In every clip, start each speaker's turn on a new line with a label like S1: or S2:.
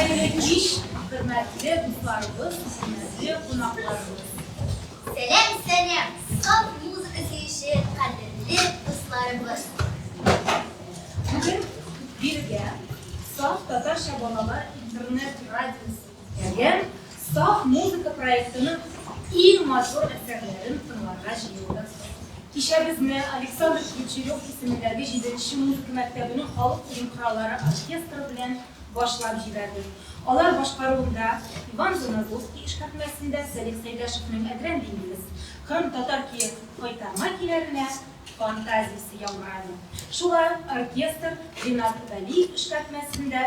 S1: Хәерле кич, хөрмәтле дусларыбыз, хөрмәтле кунакларыбыз!
S2: Сәлам, сәлам, саф музыка сөюче кадерле дусларыбыз!
S1: Бүген бирегә Саф татарча балалар интернет радиосы үткәргән Саф музыка проектының иң матур әсәрләрен тыңларга җыелдык. Кичәбезне Александр Ключерев исемендәге җиденче музыка мәктәбенең халык уен кораллары оркестры белән башлап җибәрдек. Алар башкаруында Иван Занозовский эшкәртмәсендә Салих Сәйдәшевнең Әдрән диңгез, Кырым татар көе Кайтарма көйләренә фантазиясе яңгырады. Шулай ук оркестр Ринат Вәлиев эшкәртмәсендә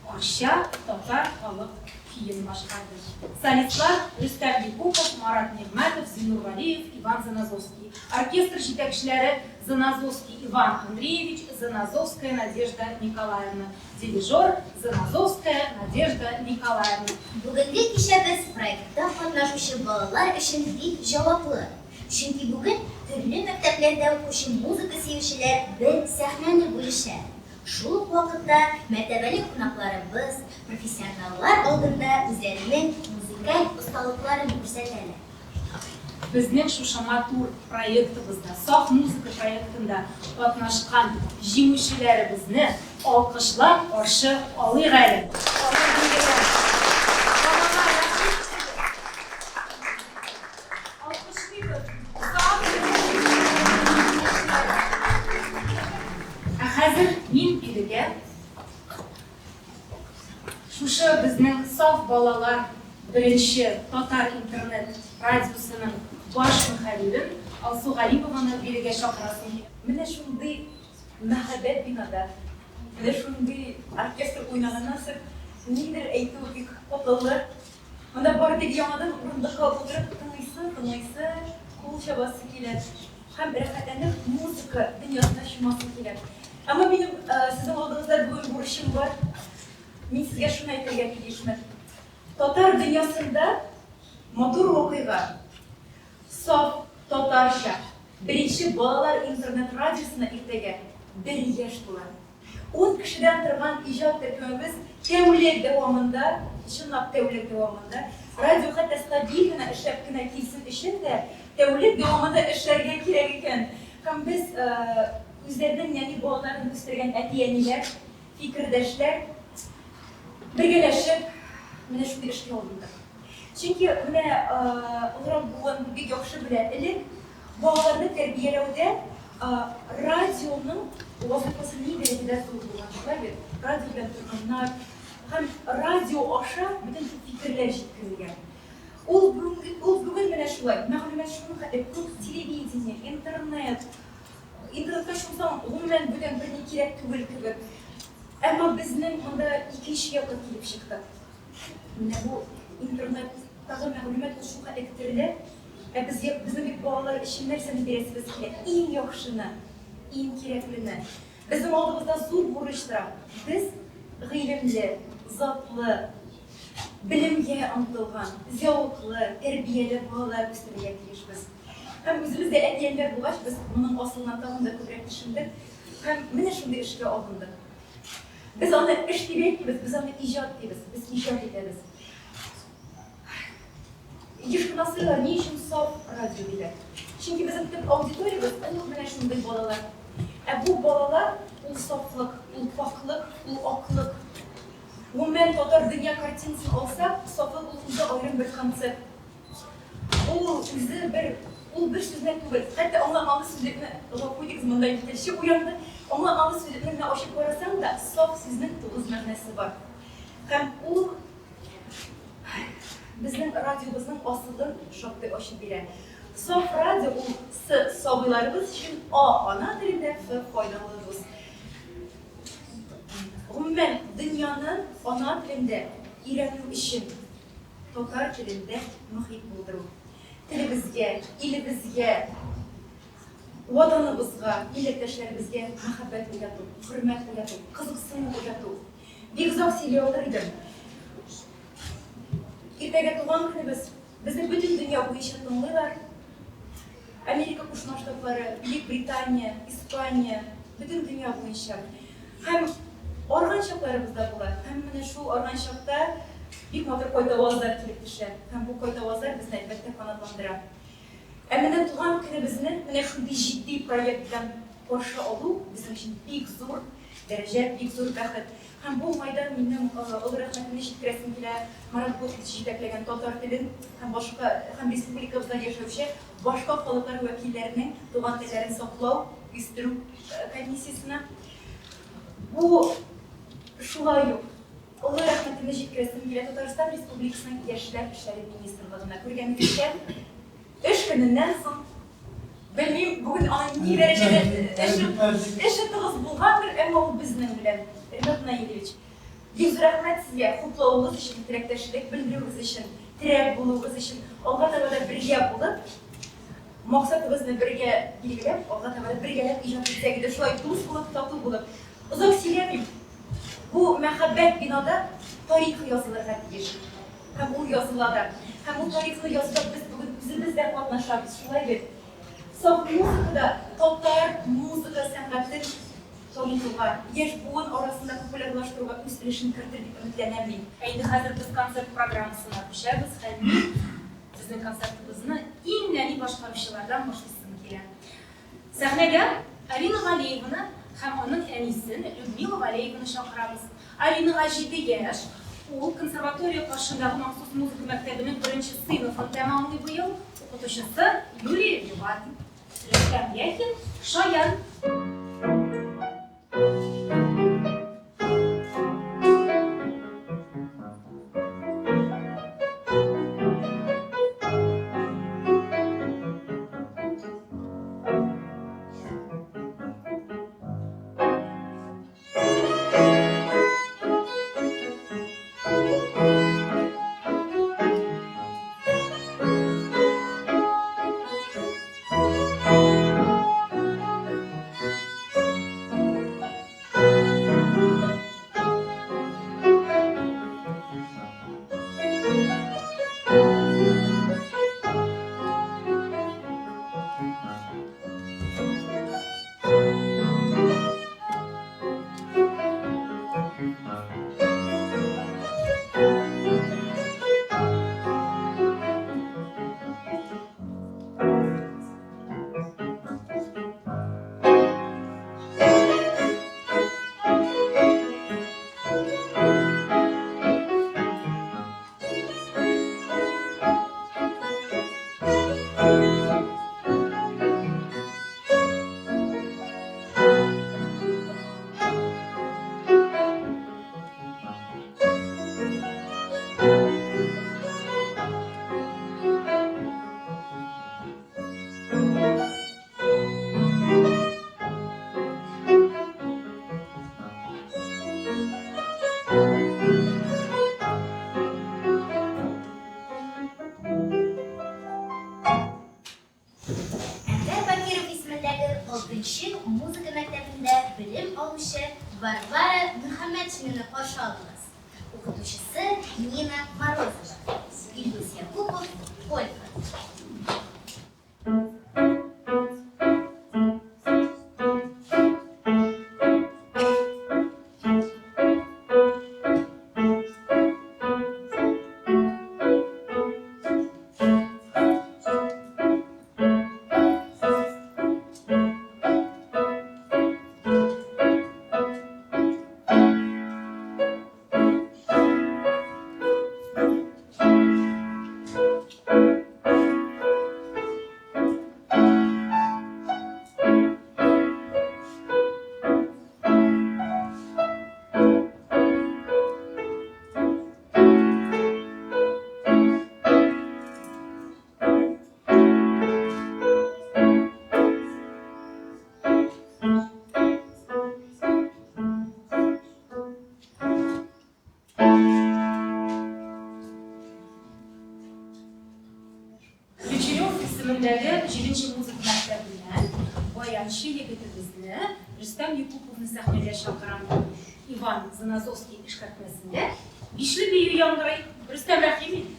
S1: Арча татар халык көен башкарды. Солистлар, Рөстәм Якупов, Марат Нигъмәтов, Зиннур Вәлиев, Иван Занозовский. Оркестр җитәкчеләре, Занозовский Иван Андреевич, Занозовская Надежда Николаевна. Дирижер, Занозовская Надежда Николаевна.
S2: Бүгенге кичәбез проектта катнашучы балалар өчен бик җаваплы. Чөнки бүген төрле мәктәпләрдә укучы музыка сөючеләр бер сәхнәне бүлешә. Шул ук вакытта мәртәбәле кунакларыбыз, профессионаллар алдында үзләренең музыкаль осталыкларын күрсәтәләр.
S1: Безнең шушы матур проектыбызда, Саф музыка проектында катнашкан җиңүчеләребезне алкышлап каршы алыйк әле. Алар билгеле. Балалар, рәхим итегез. Алкышлыйбыз. Саф музыка җиңүчеләре. Ә хәзер мин бирегә шушы безнең саф балалар беренче татар интернет радиосының баш мөхәррирен Алсу Галимованы бирегә чакырасым килә.
S3: Менә шундый мәһабәт бинада, менә шундый оркестр уйнаганнан соң нидер әйтү бик катлаулы. Монда бары тик яңадан урындыкка утырып тыңлыйсы, тыңлыйсы, кул чабасы килә. Һәм рәхәтләнеп музыка дөньясына чумасым килә. Әмма минем сезнең алдыгызда бүген бурычым бар. Мин сезгә шуны әйтергә тиешмен. Татар дөньясында матур вакыйга, саф татарча беренче балалар интернет-радиосына иртәгә бер яшь тула. Ун кешедән торган иҗат төркемебез тәүлек дәвамында, чынлап тәүлек дәвамында, радио хәтта стабиль генә эшләп кенә килсен өчен дә, тәүлек дәвамында эшләргә кирәк икән. Һәм без, үзләренең нәни балаларын үстергән әти-әниләр, фикердәшләр, бергәләшеп, менә шундый эшкә алындык. Чөнки менә олырак буын бик яхшы белә, элек Балаларны тәрбияләүдә радионың вазыйфасы ни дәрәҗәдә зур булган, шулай бит? Радио белән торганнар һәм радио аша бөтен фикерләр җиткерелгән. Ул бүгенге, ул бүген менә шулай, мәгълүмат шуның хәтле күп, телевидение, интернет, интернетка чумсаң, гомумән, бүтән берни кирәк түгел кебек. Әмма безнең монда икенче якка килеп чыкты. Менә бу интернеттагы мәгълүмат ул шулкадәр эләктерелә. Ә безгә, безнең бит балалар өчен нәрсәне бирәсебез килә? Иң яхшыны, иң кирәклене. Безнең алдыбызда зур бурыч тора. Без гыйлемле, затлы, белемгә омтылган, зәвыклы, тәрбияле балалар үстерергә тиешбез. Һәм үзебез дә әти-әниләр булгач, без моның асылына тагын да күбрәк төшендек һәм менә шундый эшкә алындык. Без аны эш дип әйтмибез, без аны иҗат дибез, без иҗат итәбез. Еш кына сорыйлар, ни өчен саф радио диләр. Чөнки безнең төп аудиториябез ул менә шундый балалар. Ә бу балалар ул сафлык, ул пакьлык, ул аклык. Гомумән, татар дөнья картинасын алсак, сафлык ул үзе аерым бер концепт. Ул үзе бер, ул бер сүз генә түгел. Хәтта аңламалы сүзлекне, гафу итегез, монда инде телче уянды. Аңламалы сүзлекне генә ачып карасаң да, саф сүзнең тугыз мәгънәсе бар. Һәм ул безнең радиобызның асылын шактый ачып бирә. Саф радио ул С, сабыйларыбыз өчен, А, ана телендә, Ф, файдалы дус. Гомумән, дөньяны ана телендә өйрәнү өчен татар телендә мохит булдыру. Телебезгә, илебезгә, Ватаныбызга, милләттәшләребезгә мәхәббәт уяту, хөрмәт уяту, кызыксыну уяту. Бик озак сөйли алыр идем. Иртәгә туган көнебез. Безне бөтен дөнья буенча тыңлыйлар. Америка Кушма Штатлары, Бөек Британия, Испания, бөтен дөнья буенча. Һәм Арган чакларыбыз да була. Һәм менә шул арган чакта бик матур кайтавазлар килеп төшә. Һәм бу кайтавазлар безне, әлбәттә, канатландыра. Ә менә туган көнебезне менә шундый җитди проект белән каршы алу безнең өчен бик зур дәрәҗә, бик зур бәхет. Һәм бу уңайдан минем олы рәхмәтемне җиткерәсем килә Марат Готович җитәкләгән татар телен һәм башка һәм республикабызда яшәүче башка халыклар вәкилләренең туган телләрен саклау, үстерү комиссиясенә. Бу шулай ук олы рәхмәтемне җиткерәсем килә Татарстан Республикасының Яшьләр эшләре министрлыгына. Күргәнегезчә, эш көненнән соң, белмим, бүген аның ни дәрәҗәдә эше, эше тыгыз булгандыр, әмма ул безнең белән. Ринат Наилевич, бик зур рәхмәт сезгә хуплавыгыз өчен, теләктәшлек белдерүегез өчен, терәк булуыгыз өчен. Алга таба да бергә булып, Максатыбызны бергә билгеләп, алга таба да бергәләп иҗат итсәк иде, шулай дус булып, тату булып. Озак сөйләмим. Бу мәһабәт бинада тарих язылырга тиеш. Һәм ул языла да. Һәм ул тарихны язуда без бүген үзебез дә катнашабыз, шулай бит? Саф музыкада татар музыка сәнгатен танытуга, яшь буын арасында популярлаштыруга үз өлешен кертер дип өметләнәм мин.
S1: Ә инде хәзер без концерт программасына күчәбез һәм мин Безнең концертыбызны иң нәни башкаручылардан башлыйсым килә. Сәхнәгә Алина Галиеваны һәм аның әнисен Людмила Валееваны чакырабыз. Алинага җиде яшь, ул консерватория каршындагы махсус музыка мәктәбенең беренче сыйныфын тәмамлый быел, укытучысы Юлия Виват. Рөстәм Яхин, Шаян.
S2: Әнвәр Бакиров исемендәге алтынчы музыка мәктәбендә белем алучы Варвара Мөхәммәтшинаны каршы алыгыз. Укытучысы Нина Морозова. Илдус Якупов, Полька.
S1: Ключерев исемендәге җиденче музыка мәктәбеннән баянчы егетебезне Рөстәм Якуповны сәхнәгә чакырам. Иван Занозовский эшкәртмәсендә бишле бию яңгырый. Рөстәм, рәхим ит!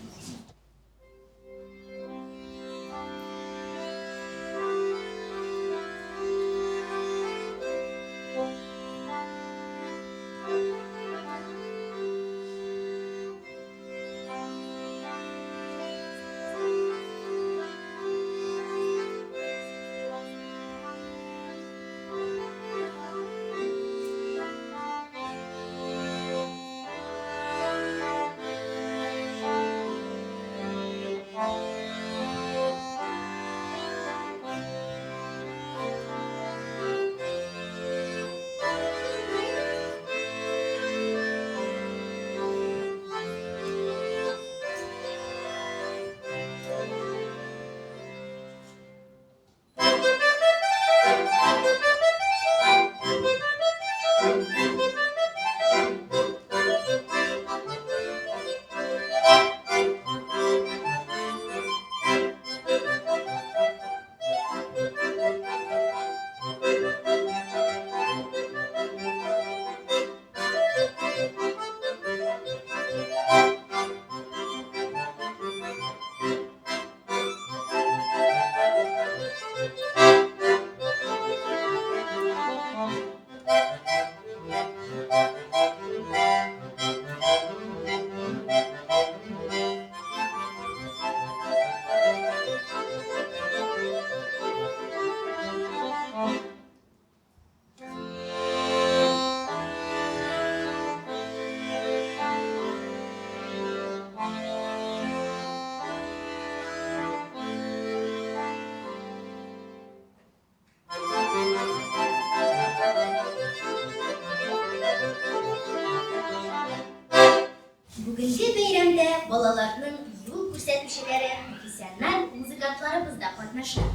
S2: Бүгенге бәйрәмдә балаларның юл күрсәтүчеләре, профессиональ музыкантларыбыз да катнаша.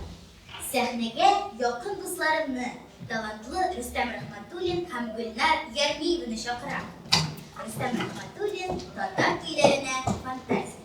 S2: Сәхнәгә якын дусларымны, талантлы Рөстәм Рәхмәтуллин һәм Гөлнар Ярмиеваны чакырам. Рөстәм Рәхмәтуллин татар көйләренә фантазия.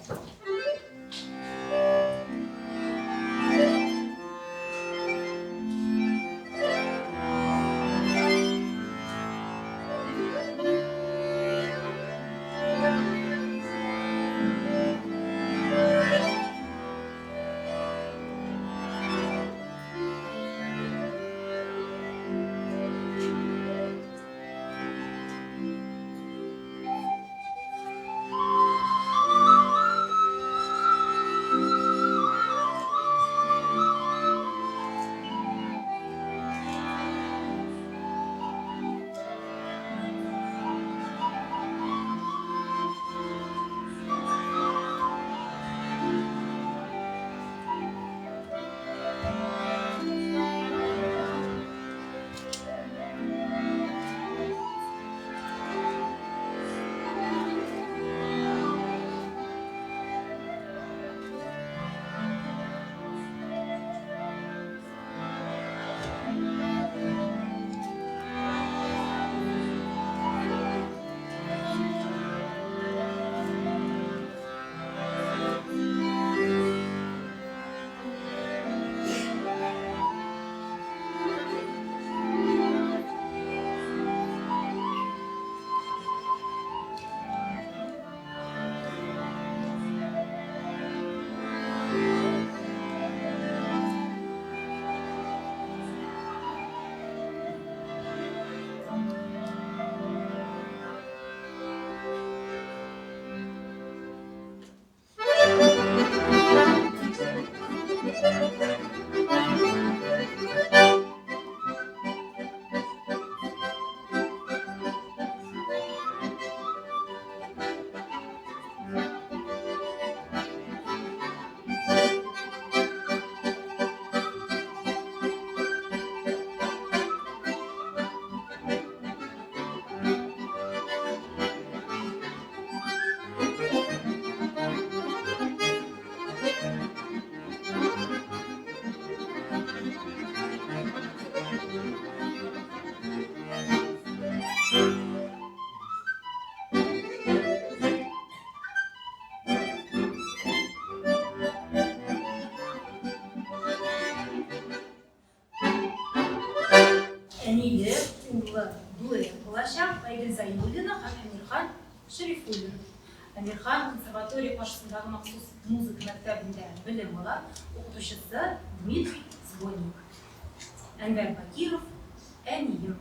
S1: Әниле, уллы дуэт булачак Айгөл Зәйнуллина һәм Әмирхан Шәрифуллин. Әмирхан консерватория каршысындагы махсус музыка мәктәбендә белем ала, укытучысы Дмитрий Звонник. Әнвәр Бакиров, Әнием.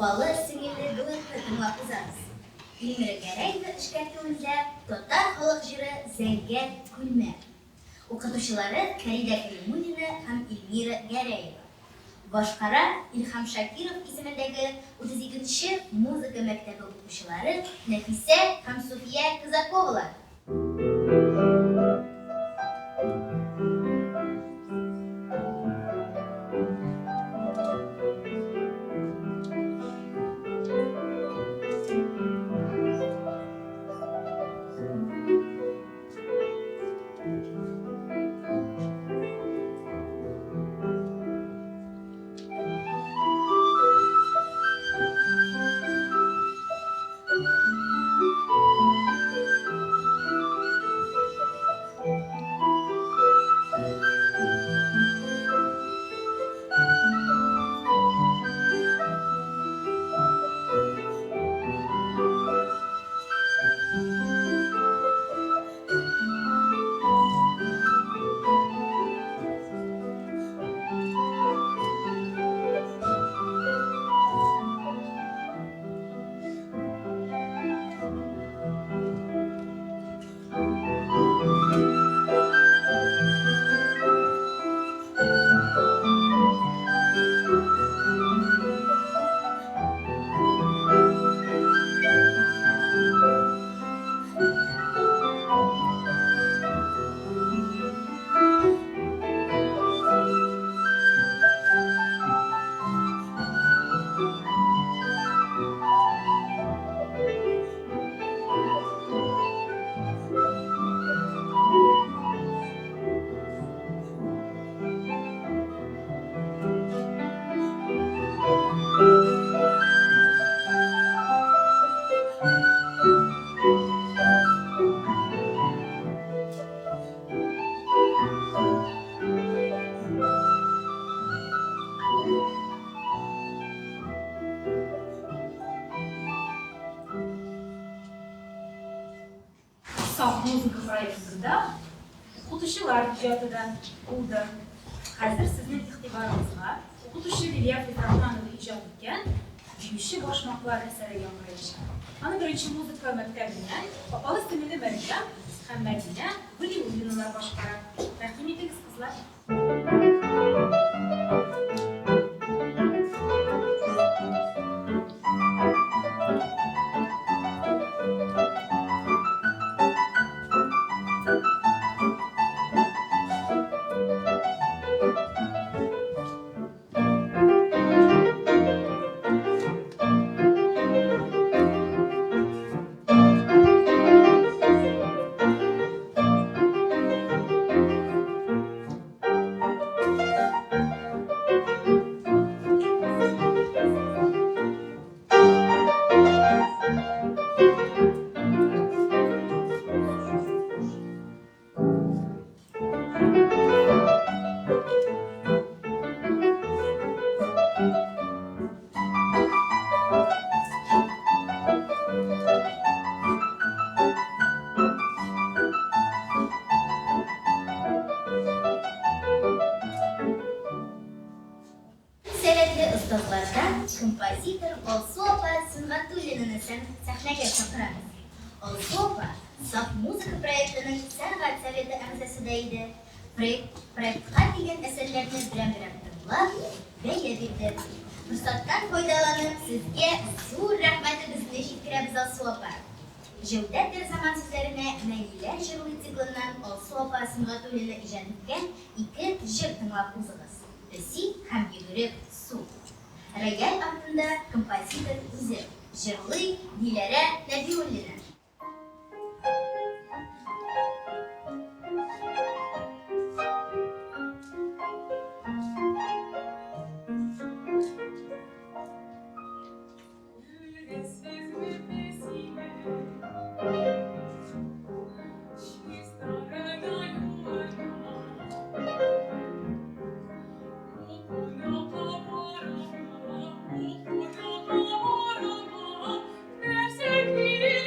S2: апалы-сеңелле дуэтны тыңлап узабыз. Илмира Гәрәева эшкәртүендә татар халык җыры Зәңгәр күлмәк. Укытучылары Фәридә Кәлимуллина һәм Эльмира Гәрәева. Башкара Илһам Шакиров исемендәге 32 нче музыка мәктәбе укучылары Нәфисә һәм Суфия Казаковалар.
S1: Саф музыка проектында укытучылар иҗаты да булды. Хәзер сезнең игътибарыгызга укытучы Лилия Фәйзрахманова иҗат иткән Биюче башмаклар әсәре яңгыраячак. Аны беренче музыка мәктәбеннән апалы-сеңелле Мәрьям һәм Мәдинә Вәлиуллиналар башкара. Рәхим итегез, кызлар!
S2: Сәләтле остазлардан композитор Алсу апа Сөнгатуллинаны сәхнәгә чакырабыз. Алсу апа Саф музыка проектының сәнгать советы әгъзасы да иде. Проектка килгән әсәрләрне берәм-берәм тыңлап, бәя бирде. Форсаттан файдаланып, сезгә зур рәхмәтебезне җиткерәбез, Алсу апа. Җәүдәт Дәрзаман сүзләренә Нәниләр җырлый циклыннан Алсу апа Сөнгатуллина иҗат иткән ике җыр тыңлап узыгыз, Песи һәм Йөгерек су. Рояль артында композитор үзе, җырлый Диләрә Нәбиуллина.
S4: Thank you.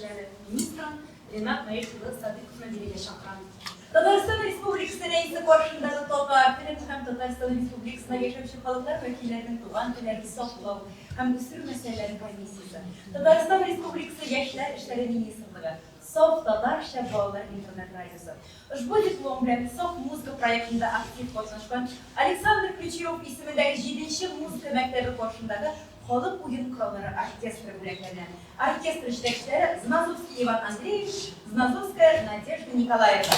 S1: эшләре министрын Ринат Наил улы Садыйковны бирегә чакырам.
S3: Татарстан Республикасы Рәисе каршындагы татар телен һәм Татарстан Республикасында яшәүче халыклар вәкилләренең туган телләрен саклау һәм үстерү мәсьәләләре комиссиясе, Татарстан Республикасы Яшьләр эшләре министрлыгы, Саф татарча балалар интернет-радиосы. Ошбу диплом белән Саф музыка проектында актив катнашкан Александр Ключерев исемендәге җиденче музыка мәктәбе каршындагы халык уен кораллары оркестры бүләкләнә. Оркестр җитәкчеләре Зназовский Иван Андреевич, Зназовская Надежда Николаевна.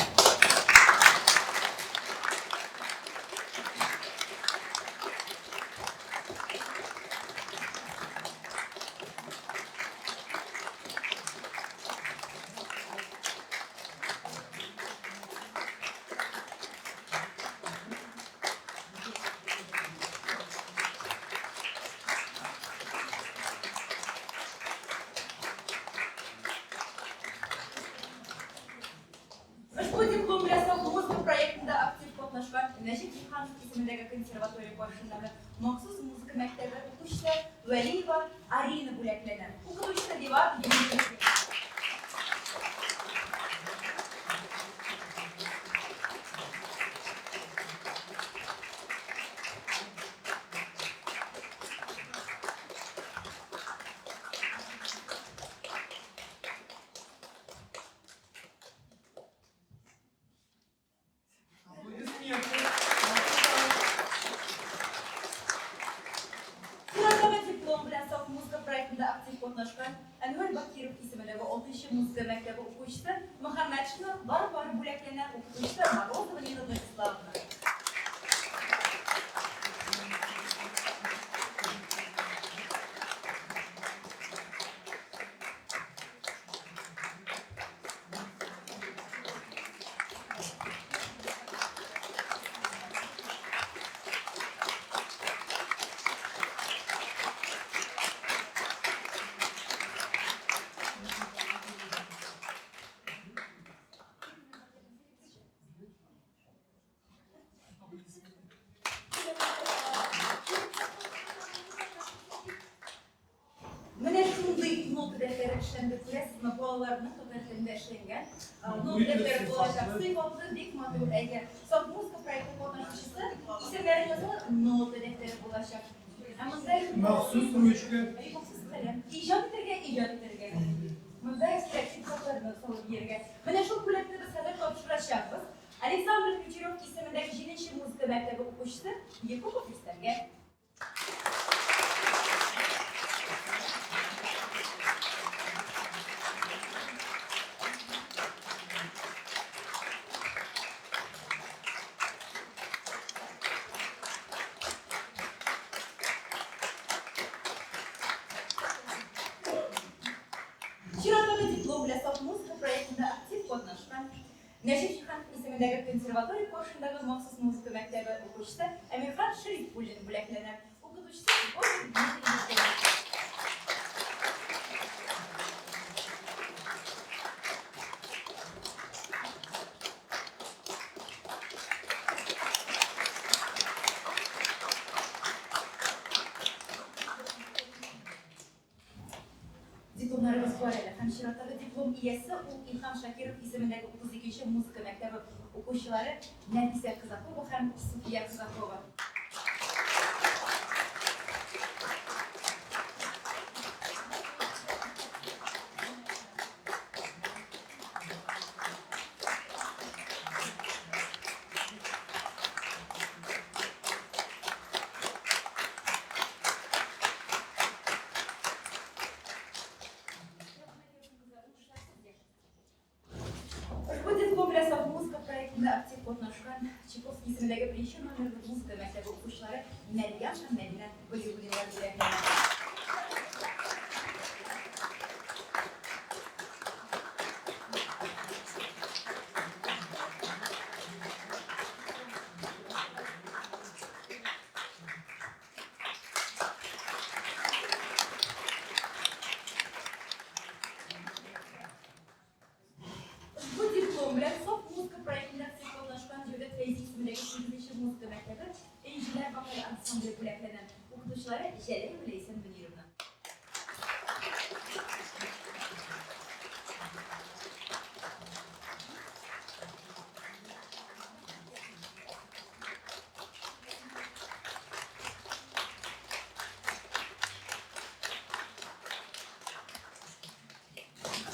S3: Ошбу диплом белән Саф музыка проектында актив катнашкан Нәҗип Җиһанов исемендәге консерватория каршындагы махсус музыка мәктәбе укучысы Вәлиева Арина бүләкләнә. Укытучысы Виват Дмитриев. Чираттагы диплом белән Саф музыка проектында актив катнашкан Әнвәр Бакиров исемендәге 6 музыка мәктәбе укучысы Мөхәммәтшина Варвара бүләкләнә, укытучысы Морозова Нина Владиславовна. Менә шундый нота дәфтәре эшләнде, күрәсезме, балаларның татар телендә эшләнгән нота дәфтәре булачак. Сыйфатлы, бик матур, әйе. Саф музыка проекты катнашучысы исемнәрен яза, нота дәфтәре булачак. Ә монда
S4: Махсус ручка.
S3: Әйе, махсус каләм. Иҗат итәргә, иҗат итәргә. Монда кирәкле китапларны салып йөрергә. Менә шул бүләкне без хәзер тапшырачакбыз. Александр Ключерев исемендәге 7 музыка мәктәбе укучысы Якупов Рөстәмгә. Чираттагы диплом белән Саф музыка проектында актив катнашкан Нәҗип Җиһанов исемендәге консерватория каршындагы махсус музыка мәктәбе укучысы Әмирхан Шәрифуллин бүләкләнә. Укытучысы Ольга Дмитриевна. Дипломнарыбыз бар әле һәм чираттагы диплом иясе ул Илһам Шакиров исемендәге 32 нче музыка мәктәбе укучылары Нәфисә Казакова һәм Суфия Казакова. Ошбу диплом белән Саф музыка проектында актив катнашкан Чайковский исемендәге беренче номерлы музыка мәктәбе укучылары Мәрьям һәм Мәдинә Вәлиуллиналар бүләкләнә. Бу диплом белән Саф музыка проектында актив катнашкан Җәүдәт Фәйзи исемендәге 8 музыка мәктәбе Энҗеләр вокаль ансамбле бүләкләнә. Укытучылары Җәләева Ләйсән Мөнировна.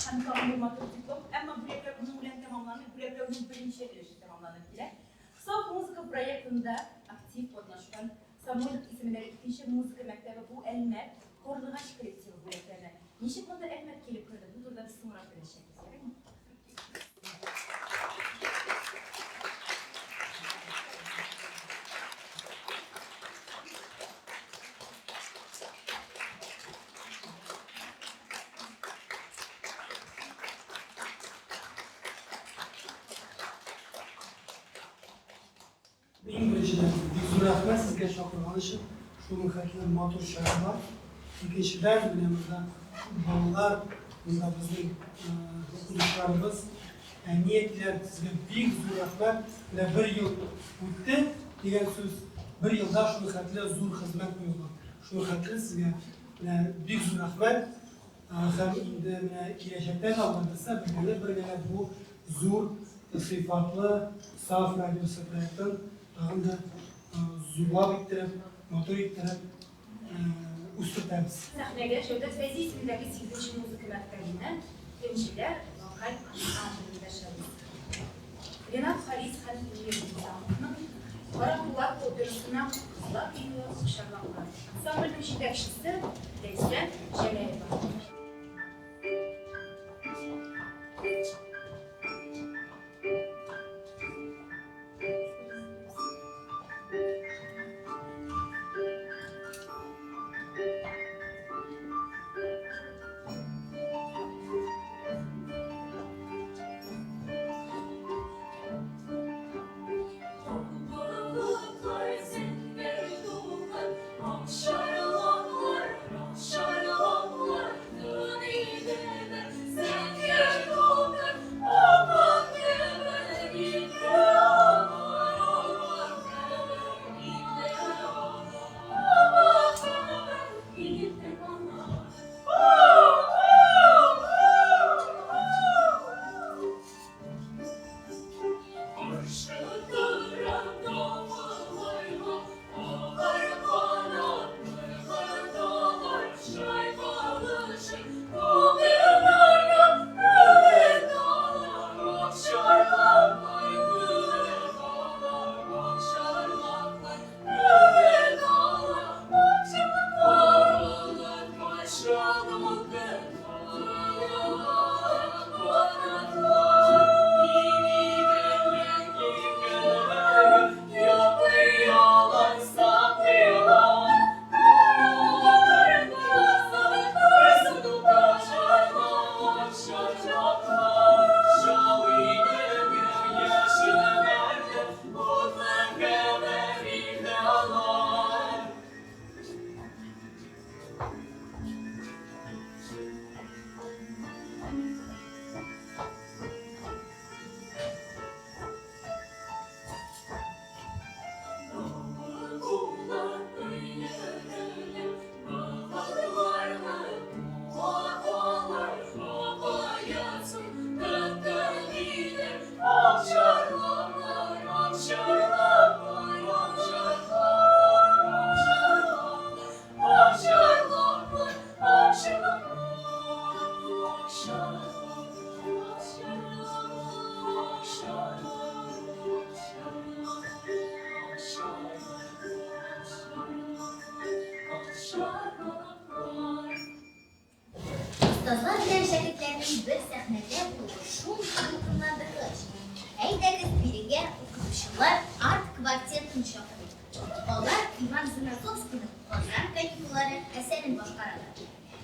S3: Һәм тагын бер матур диплом. Әмма бүләкләү моның белән тәмамланмый. Бүләкләүнең беренче өлеше тәмамланып килә. Саф музыка проектында актив катнашкан Самойлов исемендәге икенче музыка мәктәбе бу Әлмәт Карлыгач коллективы бүләкләнә. Ничек монда Әлмәт килеп керде? Бу турыда без соңрак беләчәкбез, ярыймы?
S4: Иң беренчедән, бик зур рәхмәт сезгә чакырган өчен, шуның хәтле матур чара бар. Икенчедән, менә монда күп балалар, монда безнең укытучыларыбыз, әни-әтиләр, сезгә бик зур рәхмәт. Менә бер ел үтте дигән сүз, бер елда шуның хәтле зур хезмәт куелган. Шуның хәтле сезгә менә бик зур рәхмәт. Һәм инде менә киләчәктә дә Алла бирсә, бергәләп-бергәләп бу зур сыйфатлы Саф радиосы проектын тагын да зурлап иттереп, матур иттереп үстертәбез.
S1: Сәхнәгә Җәүдәт Фәйзи исемендәге сигезенче музыка мәктәбеннән Энҗеләр вокаль ансамблен дәшәбез. Ренат Харис һәм Эмиль Низамовның Кара кулак операсына Кызлар биюе Акчарлаклар. Ансамбльнең җитәкчесе Ләйсән Җәләева.
S2: Остазлар белән шәкертләрнең бер сәхнәдә булуы шундый дулкынландыргыч. Әйдәгез бирегә укытучылар арт-квартетын чакырыйк. Алар Иван Занозовскийның Казан каникуллары әсәрен башкаралар.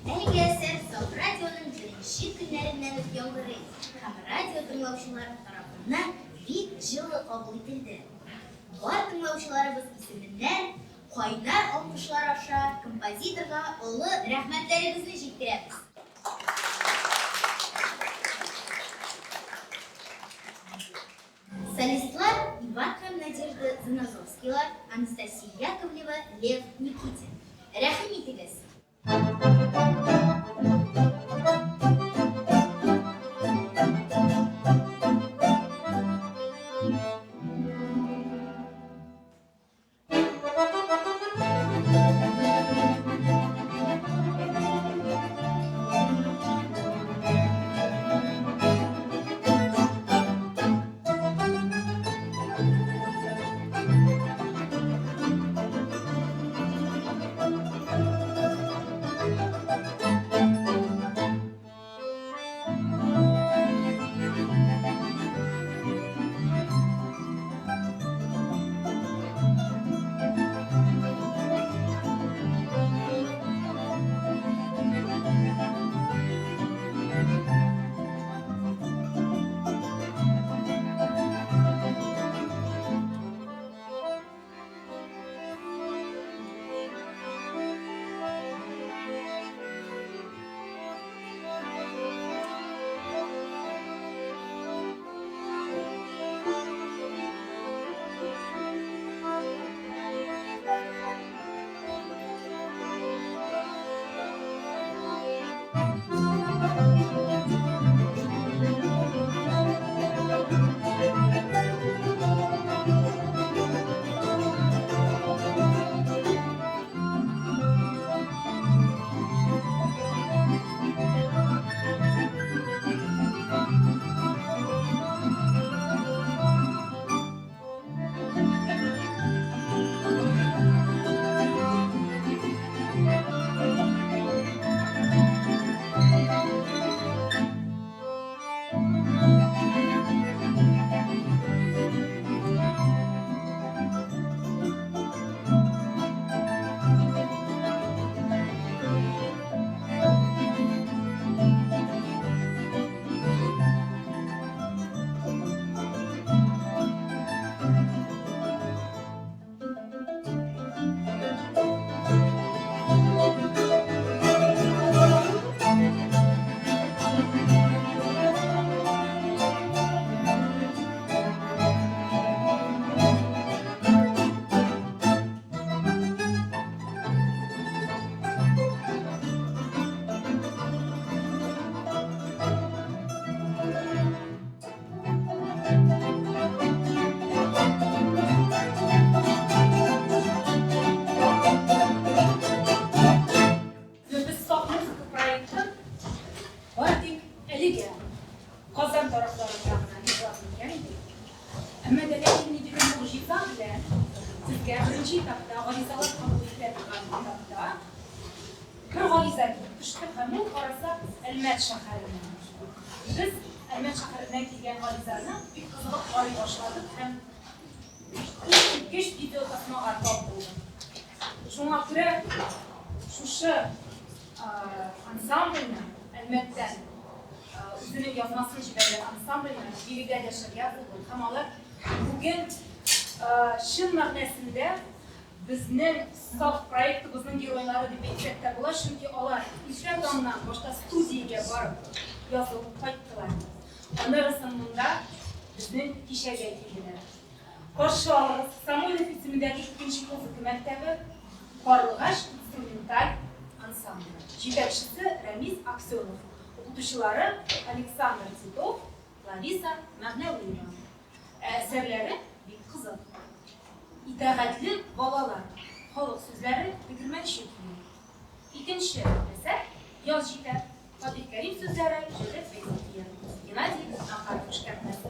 S2: Әлеге әсәр Саф радионың беренче көннәреннән үк яңгырый һәм радио тыңлаучылар тарафыннан бик җылы кабул ителде. Бар тыңлаучыларыбыз исеменнән Кайнар алкышлар аша композиторга олы рәхмәтләребезне җиткерәбез. Солистлар Иван һәм Надежда Занозовскийлар, Анастасия Яковлева, Лев Никитин. Рәхим итегез!
S1: этапларында гына игълан иткән идек. Әмма дә ләкин ниндидер могҗиза белән безгә беренче этапта гаризалар кабул ителә торган этапта бер гариза килеп төште һәм ул карасак Әлмәт шәһәреннән. Без Әлмәт шәһәреннән килгән гаризаны бик кызыгып карый башладык һәм искиткеч видеотасмага тап булдык. Шуңа күрә шушы ансамбльне Әлмәттән үзенең язмасын җибәргән ансамбльне бирегә дәшергә булдык. Һәм алар бүген чын мәгънәсендә безнең саф проектыбызның геройлары дип әйтсәк тә була, чөнки алар иртә таңнан башта студиягә барып язылып кайттылар. Аннары соң монда безнең кичәгә килделәр. Каршы алыгыз, Самойлов исемендәге икенче музыка мәктәбе Карлыгач инструменталь ансамбле. Җитәкчесе Рәмис Аксенов, укытучылары Александр Титов, Лариса Мәгънәвиева. Ә әсәрләре бик кызык. Итагатьле балалар. Халык сүзләре тегермәнче көе. Икенче әсәр Яз җитә. Фатих Кәрим сүзләре, Җәүдәт Фәйзи көе. Геннадий Макаров эшкәртмәсе.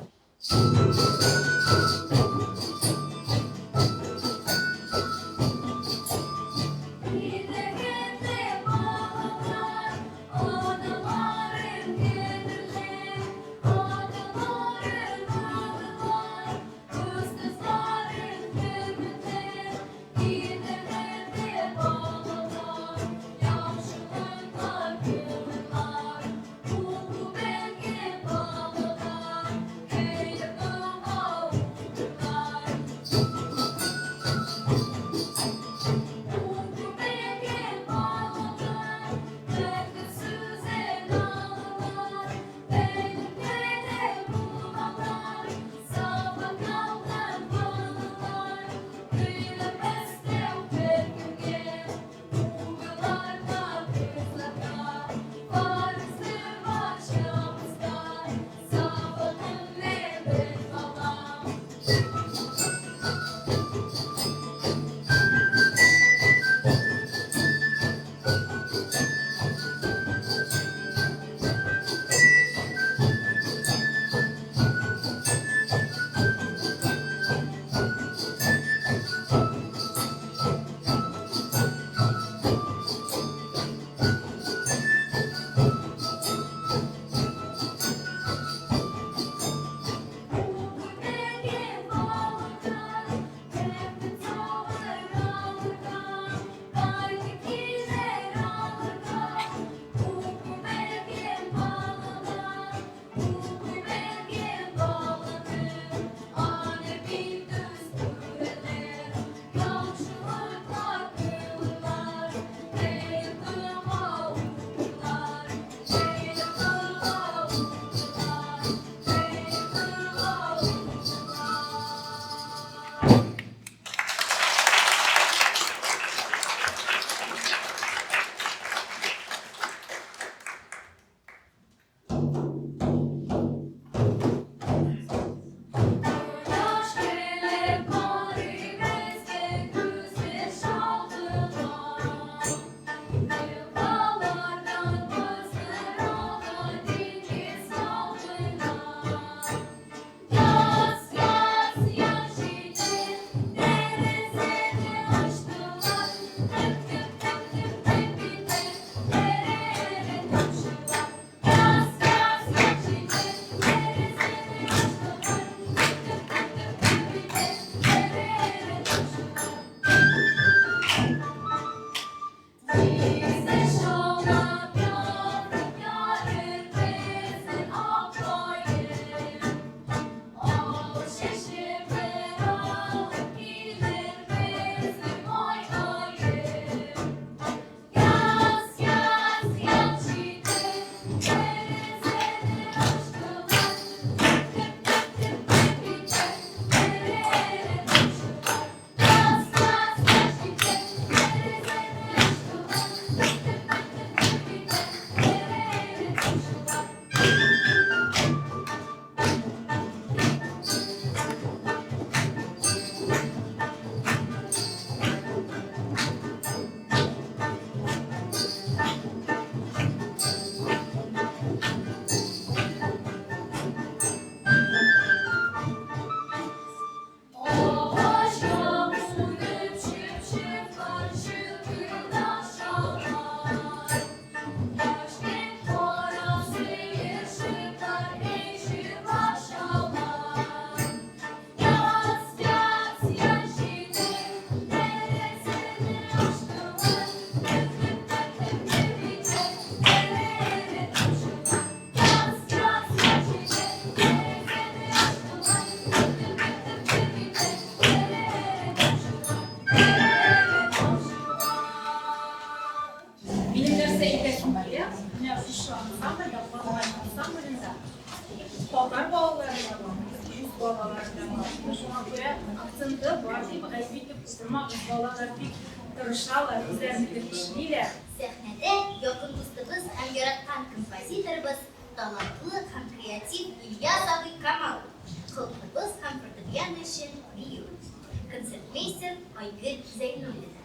S1: балалары да бар, үз балалары да бар. Шуңа күрә акценты бар дип гаеп итеп утырмагыз. Балалар бик тырышалар, үзләренекен эшлиләр.
S2: Сәхнәдә якын дустыбыз һәм яраткан композиторыбыз, талантлы һәм креатив Ильяс абый Камалов, холкыбыз һәм фортепиано өчен бию. Концертмейстер Айгөл Зәйнуллина.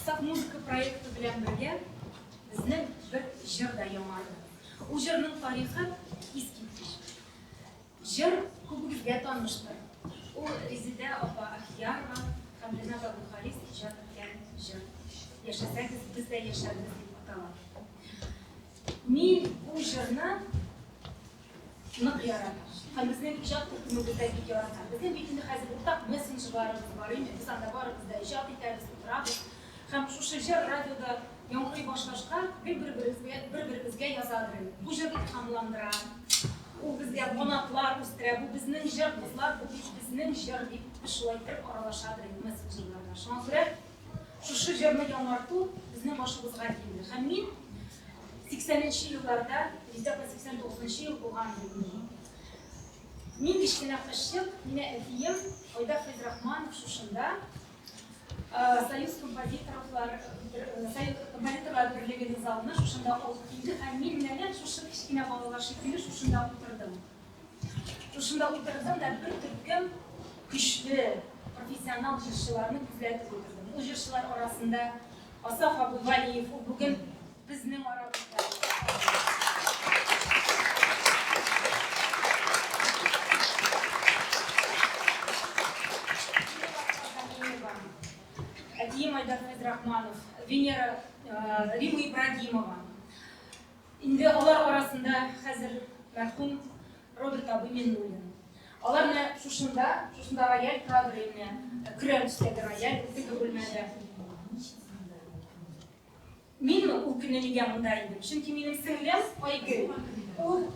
S1: Саф музыка проекты белән бергә безнең бер җыр да яңарды. Ул җырның тарихы искиткеч. Җыр күбегезгә таныштыр. Ул Резидә апа Ахиярова һәм Ренат Абдухалис иҗат иткән җыр. Яшәсәгез, без дә яшәрбез дип атала. Мин бу җырны нык яратам. Һәм безнең иҗат төркемебез дә бик ярата. Безнең бит инде хәзер уртак мессенджерларыбыз бар инде. Без анда барыбыз да иҗат итәбез, утырабыз. Һәм шушы җыр радиода яңгырый башлашка гел бер-беребезгә бер-беребезгә язадыр идек. Бу җыр илһамландыра. Ул безгә канатлар үстерә. Бу безнең җыр, кызлар, бу бит безнең җыр дип. Без шулай итеп аралашадыр идек мессенджерларда. Шуңа күрә шушы җырны яңарту безнең башыбызга килде. Һәм мин 80 нче елларда, Резидә апа 89 нчы ел туган иде. Мин кечкенә кызчык, мине әтием Айдар Фәйзрахманов шушында Союз композиторлар композиторлар берлегенең залына шушында алып килде һәм мин менә нәкъ шушы кечкенә балалар шикелле шушында утырдым. Шушында утырдым да бер төркем көчле профессионал җырчыларны күзәтеп утырдым. Ул җырчылар арасында Асаф абый Валиев, ул бүген безнең арабызда. Әтием Айдар Фәйзрахманов, Венера Рима Ибрагимова. Инде алар арасында хәзер мәрхүм Роберт абый Миннуллин. Алар менә шушында, шушында рояль торадыр инде, көрән төстәге рояль, теге бүлмәдә. Минме ул көнне нигә монда идем? Чөнки минем сеңлем Айгөл, ул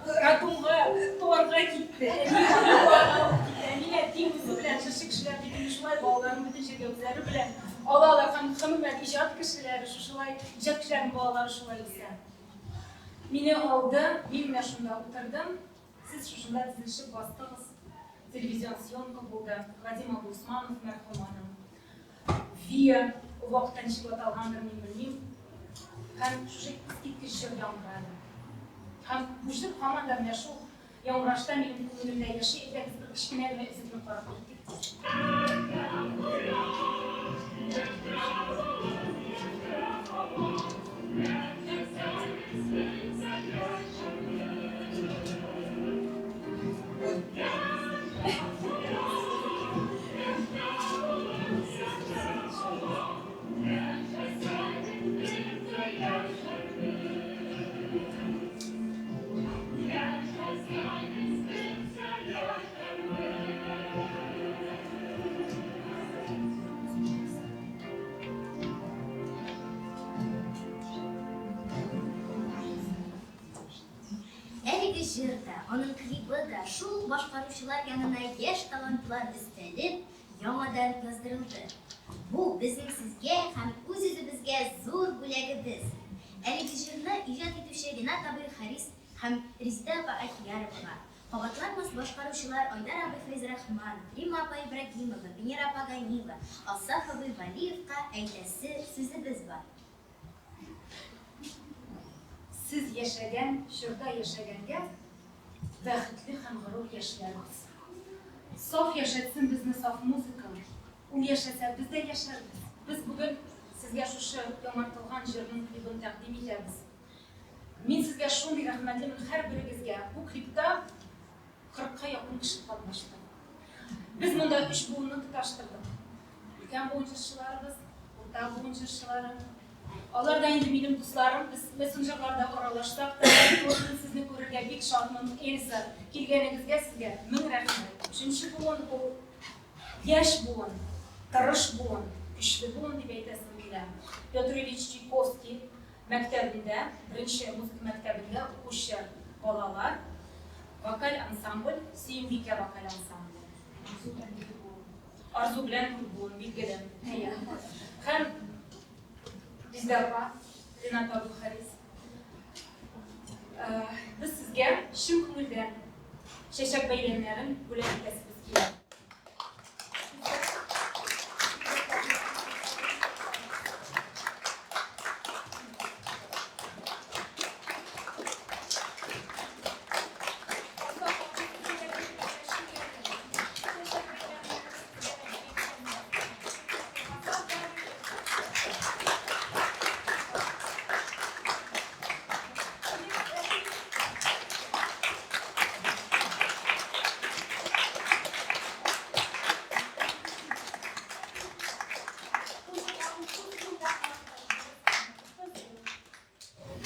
S1: роддомга туарга китте. Әни аны туарга алып китте. Әни әти үзе белән шушы кешеләр бит инде шулай балаларын бөтен җиргә үзләре белән алалар һәм гомумән иҗат кешеләре шушылай, иҗат кешеләренең балалары шулай үсә. Мине алды, мин менә шунда утырдым. Сез шушында тезелешеп бастыгыз. Телевизион съемка булды. Вадим абый Усманов мәрхүм аның. Виа, ул вакытта ничек аталгандыр, мин белмим. Һәм шушы искиткеч җыр яңгырады. Һәм бу җыр һаман да менә шул яңгырашта минем күңелемдә яши. Әйдәгез, бер кечкенә генә өзекне карап китик.
S2: Әлеге җыр да, аның клибы да шул ук башкаручылар янына яшь талантлар өстәлеп, яңадан яздырылды. Бу, безнең сезгә һәм үз-үзебезгә зур бүләгебез. Әлеге җырны иҗат итүче Ренат абый Харис һәм Резидә апа Ахияровага, кабатланмас башкаручылар Айдар абый Фәйзрахманов, Римма апа Ибрагимова, Венера апа Ганиева, Асаф абый Вәлиевка әйтәсе сүзебез бар.
S1: Сез яшәгән чорда яшәгәнгә бәхетле һәм горур яшьләр без. Саф яшәтсен безне саф музыка, ул яшәсә, без дә яшәрбез. Без бүген сезгә шушы яңартылган җырның клибын тәкъдим итәбез. Мин сезгә шундый рәхмәтлемен һәрберегезгә. Бу клипта кырыкка якын кеше катнашты. Без монда өч буынны тоташтырдык. Өлкән буын җырчыларыбыз, урта буын җырчылары. Алар да инде минем дусларым, без мессенджерларда аралашсак та, мин сезне күрергә бик шатмын. Эльза, килгәнегезгә сезгә мең рәхмәт. Өченче буын ул яшь буын, тырыш буын, көчле буын дип әйтәсем килә. Петр Ильич Чайковский мәктәбендә, беренче музыка мәктәбендә укучы балалар, вокаль ансамбль, Сөембикә вокаль ансамбле. Арзу белән буын, билгеле. Әйе. Һәм Резидә апа, Ренат абый Харис. Без сезгә чын күңелдән чәчәк бәйләмнәрен бүләк итәсебез килә.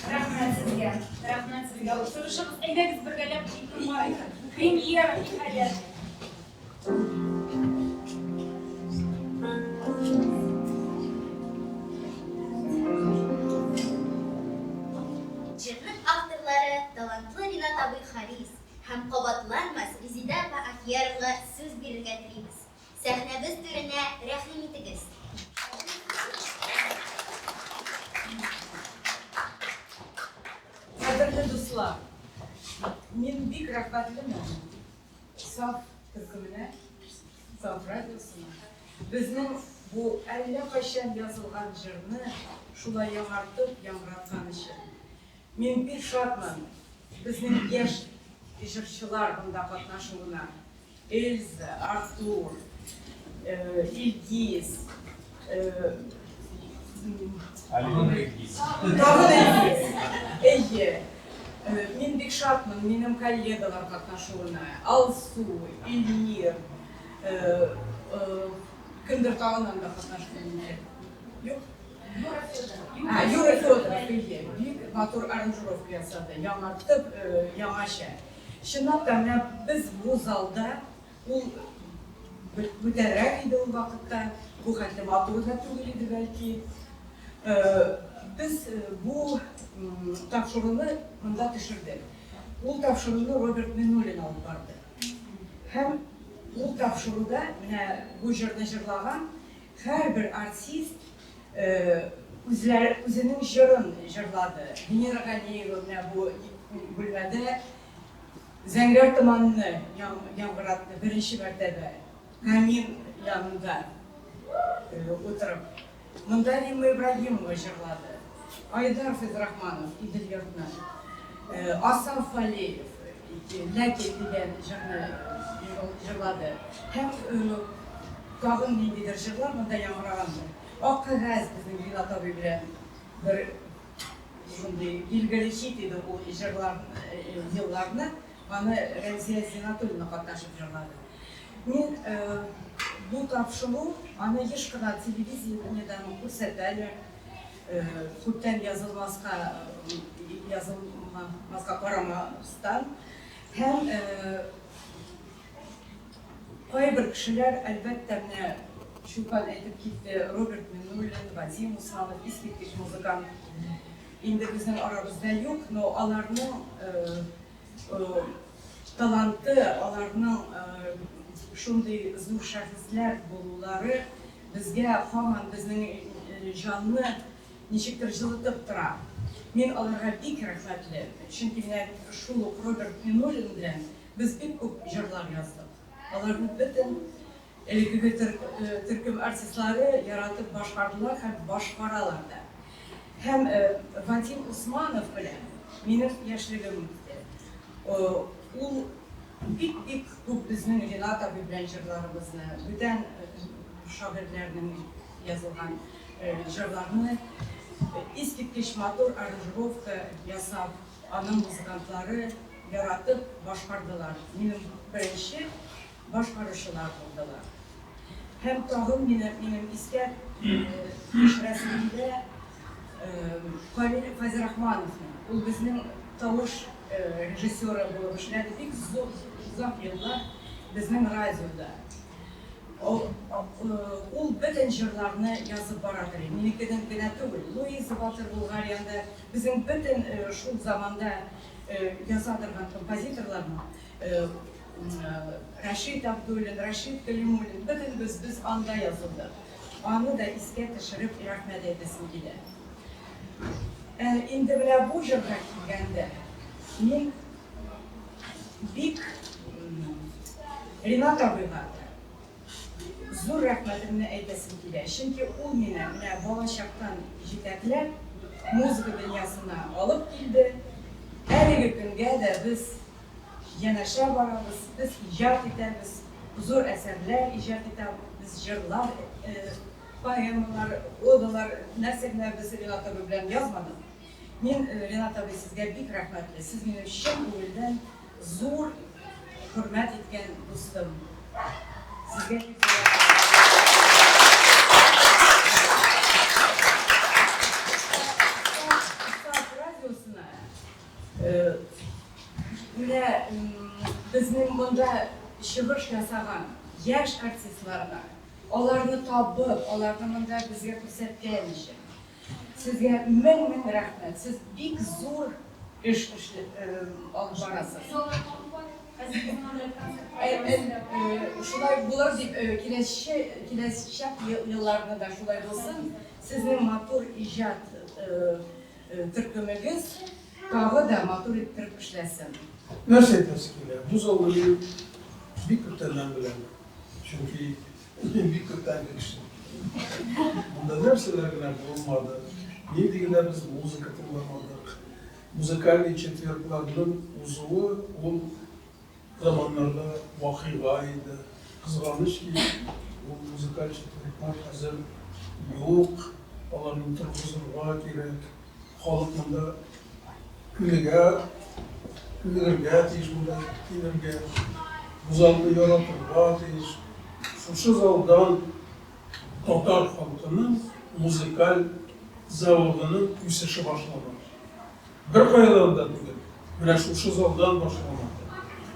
S1: Рәхмәт сезгә. Рәхмәт сезгә. Утырышыгыз, әйдәгез бергәләп клипны карыйк. Премьера, ниһаять.
S2: Җырның авторлары талантлы Ринат абый Харис һәм кабатланмас Резидә апа Ахияровага сүз бирергә телибез. рәхим итегез.
S5: Кадерле дуслар, мин бик рәхмәтлемен Саф төркеменә, Саф радиосына. Безнең бу әллә кайчан язылган җырны шулай яңартып, яңгыраткан өчен. Мин бик шатмын безнең яшь җырчылар монда катнашуына. Эльза, Артур, Илгиз, тагын Илгиз. Әйе. Мин бик шатмын минем коллегалар катнашуына. Алсу, Эльмир, кемдер тагын анда катнашты инде. Юк? Юра Федоров, әйе, бик матур аранжировка ясады, яңартып, яңача. Чынлап та, менә без бу залда, ул бүтәнрәк иде ул вакытта, бу хәтле матур да түгел иде бәлки. Без бу тапшыруны монда төшердек. Ул тапшыруны Роберт Миннуллин алып барды. Һәм ул тапшыруда менә бу җырны җырлаган һәрбер артист үзләре үзенең җырын җырлады. Венера Ганиева менә бу бүлмәдә Зәңгәр томанны яңгыратты беренче мәртәбә камин янында утырып. Монда Римма Ибраһимова җырлады. Айдар Фәйзрахманов Идел йортны, Асаф Валеев Ләкин дигән җырны җырлады. Һәм тагын ниндидер җырлар монда яңгырагандыр. Ак кәгазь безнең Ринат абый белән бер шундый билгеле хит иде ул җырлар елларны. Аны Рәмзия Зиннәтуллина катнашып җырлады. Мин бу тапшыру, аны еш кына телевидениедән күрсәтәләр. Күптән язылмаска язылмаска карамастан. Һәм кайбер кешеләр, әлбәттә, менә Чулпан әйтеп китте, Роберт Миннуллин, Вадим Усманов, искиткеч музыкант. Инде безнең арабызда юк, но аларның таланты, аларның шундый зур шәхесләр булулары безгә һаман безнең җанны ничектер җылытып тора. Мин аларга бик рәхмәтле, чөнки менә шул ук Роберт Миннуллин белән без бик күп җырлар яздык. Аларны бөтен элеккеге төркем артистлары яратып башкардылар һәм башкаралар да. Һәм Вадим Усманов белән минем яшьлегем үтте. Ул бик-бик күп безнең Ринат абый белән җырларыбызны, бүтән шагыйрьләрнең язылган җырларны искиткеч матур аранжировка ясап, аның музыкантлары яратып башкардылар. Минем беренче башкаручылар булдылар. Һәм тагын мине минем искә төшерәсем килә Камил Фәйзрахмановны. Ул безнең тавыш режиссеры булып эшләде бик озак еллар безнең радиода. Ул бөтен җырларны язып барадыр. Минекенең генә түгел. Луиза Батыр Булгариянда безнең бөтен шул заманда яза торган композиторларның Рәшит Абдуллин, Рәшит Кәлимуллин, бөтенебез без анда язылдык. Аны да искә төшереп рәхмәт әйтәсем килә. Инде менә бу җырга килгәндә, мин бик Ринат абыйга зур рәхмәтемне әйтәсем килә. Чөнки ул мине менә балачактан җитәкләп, музыка дөньясына алып килде. Әлеге көнгә дә без янәшә барабыз, без иҗат итәбез, зур әсәрләр иҗат итәбез, җырлар, поэмалар, одалар, нәрсә генә без Ринат абый белән язмадык. Мин, Ринат абый, сезгә бик рәхмәтле. Сез минем чын күңелдән зур хөрмәт иткән дустым. Сезгә бик зур рәхмәт. Саф радиосына менә безнең монда чыгыш ясаган яшь артистларга, аларны табып, аларны монда безгә күрсәткән өчен сезгә мең-мең рәхмәт. Сез бик зур эш алып барасыз.
S3: Хәзер безнең анда концерт программасы.
S5: Шулай булыр дип, киләчәк елларны да шулай булсын. Сезнең матур иҗат төркемегез тагы да матур иттереп эшләсен.
S6: Нәрсә әйтәсе килә? Бу залны мин бик күптәннән беләм. Чөнки мин бик күптәнге кеше. Монда нәрсәләр генә булмады, нинди генә без музыка тыңламадык. Музыкальный четвергларның узуы ул заманнарда вакыйга иде. Кызганыч ки, ул музыкаль четверглар хәзер юк, аларны торгызырга кирәк. Халык монда күнегә, күнегергә тиеш монда килергә. Бу залны яратырга тиеш. Шушы залдан татар халкының музыкаль зәвыгының үсеше башлана. Беркайдан да түгел, менә шушы залдан башлана.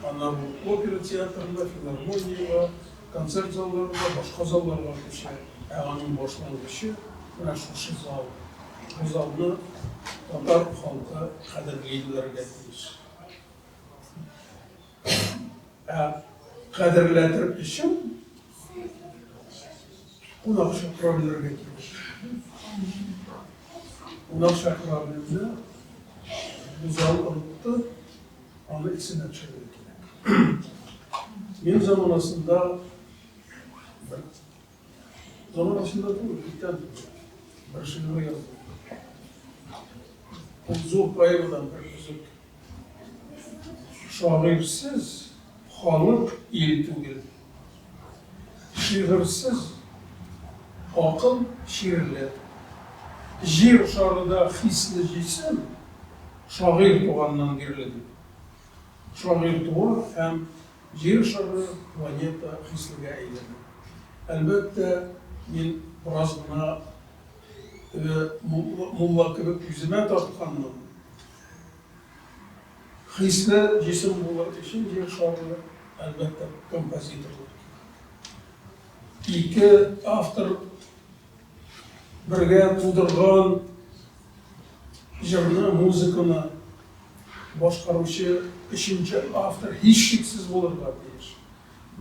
S6: Аннары ул опера театрына, филармониягә, концерт залларына, башка залларга күчә. Ә аның башлангычы менә шушы зал. Бу залны татар халкы кадерли белергә тиеш. Ә кадерләтер өчен кунак чакыра белергә кирәк. Кунак чакыра белүне бу зал онытты, аны исенә төшерергә кирәк. Мин заманасында бер заманасында түгел, күптән түгел, бер шигырь яздым. Ул зур поэмадан бер өзек. Шагыйрьсез халык ил түгел. Шигырьсез акыл чирле. Җир шарыда хисле җисем шагыйрь туганнан бирле дип. Шагыйрь туа һәм Җир шары, планета хислегә әйләнә. Әлбәттә, мин бераз гына теге мулла кебек үземә тартканмын. Хисле җисем булыр өчен Җир шары, әлбәттә, композиторлар кирәк. Ике автор бергә тудырган җырны, музыканы башкаручы өченче автор һичшиксез булырга тиеш.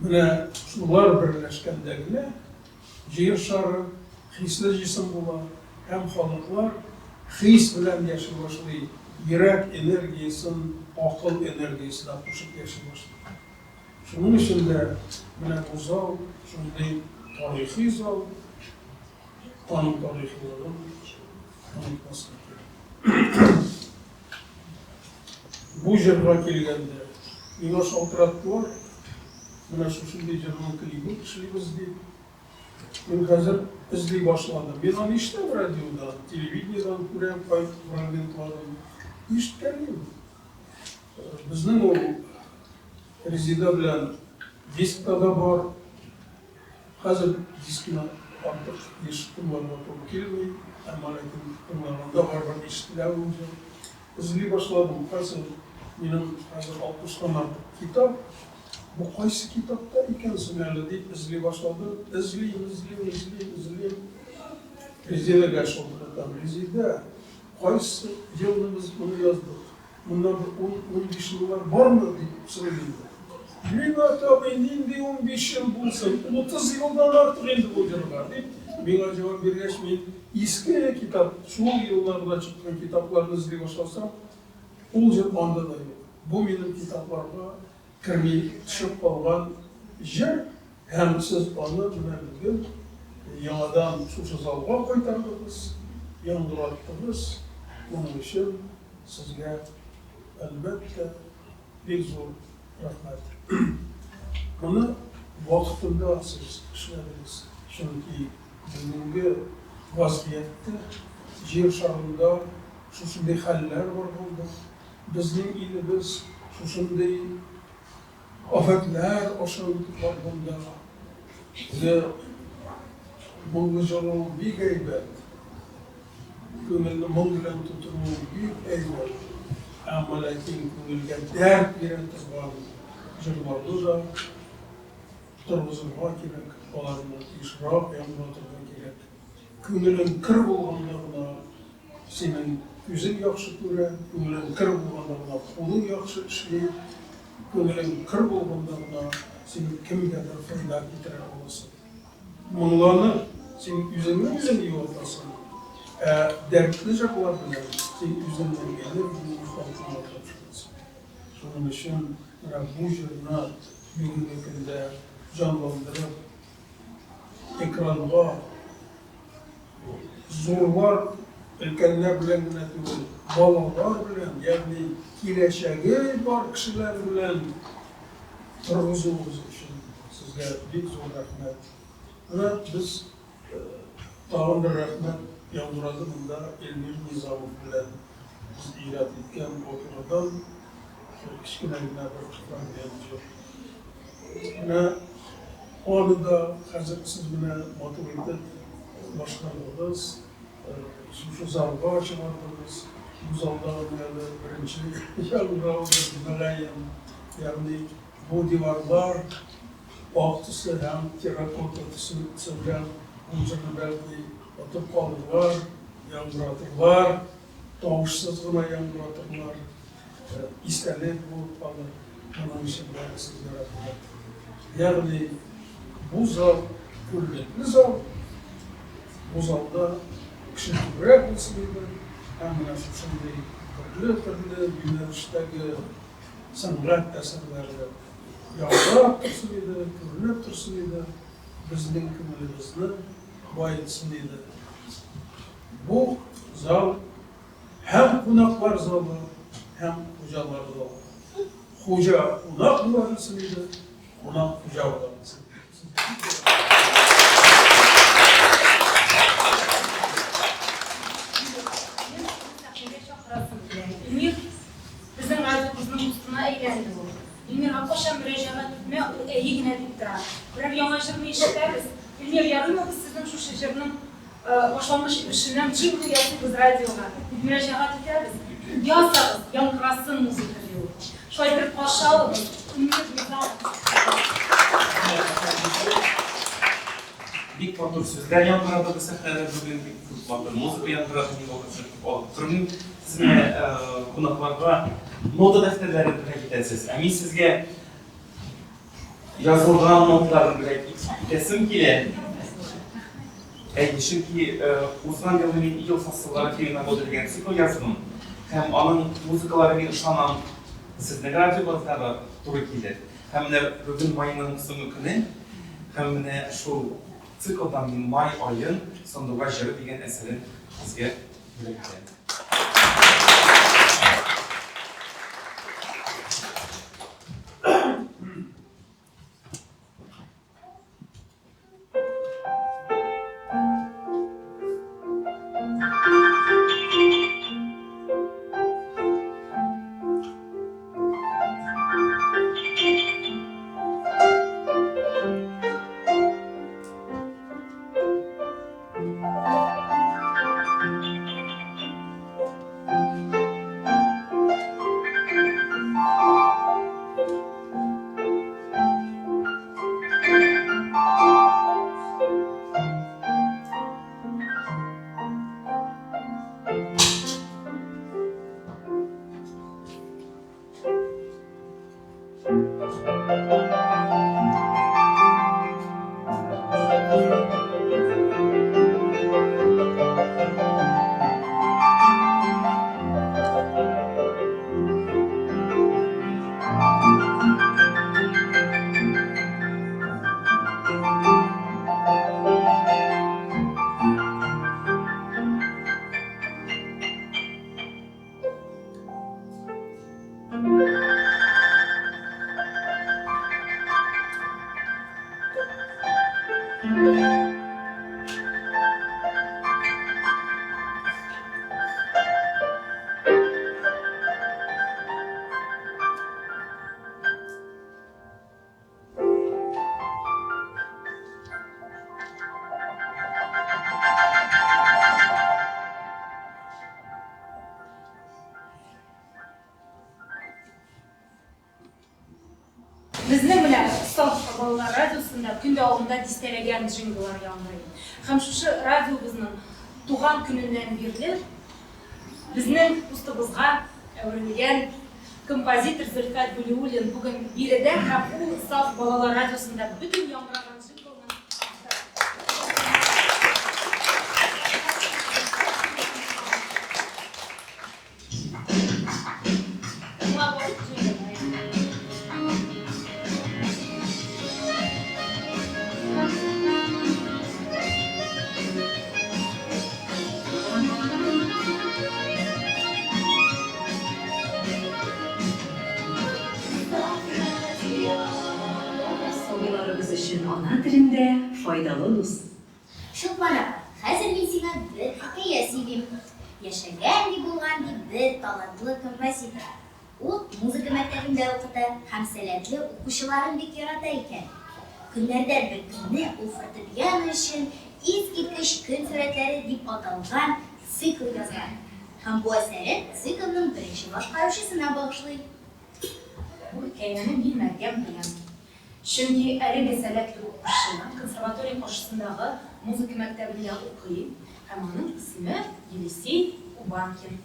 S6: Менә шулар берләшкәндә генә Җир шары хисле җисем була һәм халыклар хис белән яши башлый, йөрәк энергиясен акыл энергиясенә кушып яши башлый. Шуның өчен дә менә бу зал шундый тарихи зал, аның тарихилыгын онытмаска кирәк. Бу җырга килгәндә, миңа шалтыраттылар, менә шушындый җырның клибын эшлибез дип. Мин хәзер эзли башладым. Мин аны ишетәм радиодан, телевидениедән күрәм кайт фрагментларын. Ишеткәнем. Безнең ул Резеда белән дискта да бар. Хәзер дискны артык еш тыңларга туры килми, әмма ләкин тыңлаганда барыбер ишетелә ул җыр. Эзли башладым, хәзер минем хәзер алтмыштан артык китап. Бу кайсы китапта икән соң әле дип эзли башладым. Эзлим, эзлим, эзлим, эзлим. Резидәгә шалтыратам. Резидә, кайсы елны без моны яздык? Моннан бер ун-унбиш еллар бармы, дип сорыйм инде. Ринат абый, нинди 15 ел булсын, 30 елдан артык инде бу җырга, дип, миңа җавап биргәч, мин иске китап, шул елларда чыккан китапларны эзли башласам, ул җыр анда да юк. Бу минем китапларга керми төшеп калган җыр һәм сез аны менә бүген яңадан шушы залга кайтардыгыз, яңгыраттыгыз. Моның өчен сезгә, әлбәттә, бик зур рәхмәт. Моны вакытында сез эшләдегез, чөнки бүгенге вазгыятьтә Җир шарында шушындый хәлләр барганда, безнең илебез шушындый афәтләр аша үтеп барганда, теге моңлы җырлау бик әйбәт, күңелне моң белән тутыру бик әйбәт, әмма ләкин күңелгә дәрт бирә торган җырларны да торгызырга кирәк, аларны ешрак яңгыратырга кирәк. Күңелең көр булганда гына синең күзең яхшы күрә, күңелең көр булганда гына кулың яхшы эшли. Күңелең көр булганда гына син кемгәдер файда китерә аласың. Моңланып, син үзеңне үзең юатасың, ә дәртле җырлар белән син үзеңнең энергияңне халкыңа тапшырасың. Шуның өчен менә бу җырны бүгенге көндә җанландырып, экранга зурлар, өлкәннәр белән генә түгел, балалар белән, ягъни киләчәге бар кешеләр белән торгызуыгыз өчен сезгә бик зур рәхмәт. Менә без тагын бер рәхмәт яңгырады монда Эльмир Низамов белән без иҗат иткән операдан кечкенә генә бер фрагмент җыр. Менә аны да хәзер сез менә матур итеп башкардыгыз, шушы залга чыгардыгыз. Бу залда менә әле беренче яңгыраудыр, мөгаен. Ягъни бу диварлар ак төсле һәм терракота төсе белән бу җырны бәлки отып калырлар, яңгыратырлар, тавышсыз гына яңгыратырлар. Истәлек булып калыр, моның өчен дә сезгә рәхмәт. Ягъни бу зал күренекле зал, бу залда кеше күбрәк булсын иде һәм менә шушындый төрле-төрле юнәлештәге сәнгать әсәрләре яңгырап торсын иде, күренеп торсын иде, безнең күңелебезне баетсын иде. Бу зал Һәм кунаклар залы, һәм хуҗалар залы. Хуҗа кунак була белсен иде, кунак хуҗа була белсен.
S1: Эльмир безнең радиобызның дустына әйләнде ул. Эльмирга кайчан мөрәҗәгать итмә, ул әйе генә дип тора. Берәр яңа җырны ишетәбез. Эльмир, ярыймы без сезнең шушы җырның Башлангыч өлешеннән джингл ясыйбыз радиога, дип мөрәҗәгать итәбез. Ясагыз, яңгырасын музыка, ди ул. Шулай итеп каршы алыгыз, Эльмир Низамов.
S7: Бик матур сүзләр яңгырады бу сәхнәдә бүген, бик күп матур музыка яңгырады, мин вакытны күп алып тормыйм. Сез менә кунакларга нота дәфтәрләре бүләк итәсез, ә мин сезгә Язылган ноталарны бүләк итәсем килә. Әйе, чөнки узган елны мин Ел фасыллары фильмына года дигән цикл яздым. Һәм аның музыкалары, мин ышанам, сезнең радиогызга да туры килер. Һәм менә бүген майның соңгы көне, һәм менә шул циклдан мин Май аен сандугач җыры дигән әсәрен сезгә бүләк итәм.
S1: Безнең менә Саф балалар радиосында көн дәвамында дистәләгән джингллар яңгырый. Һәм шушы радиобызның туган көненнән бирле безнең дустыбызга әверелгән Композитор Зөлфәт Вәлиуллин бүген биредә һәм ул Саф балалар радиосында бөтен яңгыраган джинглның авторы.
S8: Сабыйларыбыз өчен ана телендә файдалы дус.
S2: Чулпан апа, хәзер мин сиңа бер хикәя сөйлим. Яшәгән ди булган ди бер талантлы композитор. Ул музыка мәктәбендә укыта һәм сәләтле укучыларын бик ярата икән. Көннәрдән бер көнне ул фортепиано өчен Искиткеч көн сурәтләре дип аталган цикл язган һәм бу әсәрен циклның беренче башкаручысына багышлый.
S1: Бу хикәяне мин, Мәрьям, беләм. Чөнки әлеге сәләтле укучы консерватория каршысындагы музыка мәктәбендә укый һәм аның исеме Елисей Кубанкин.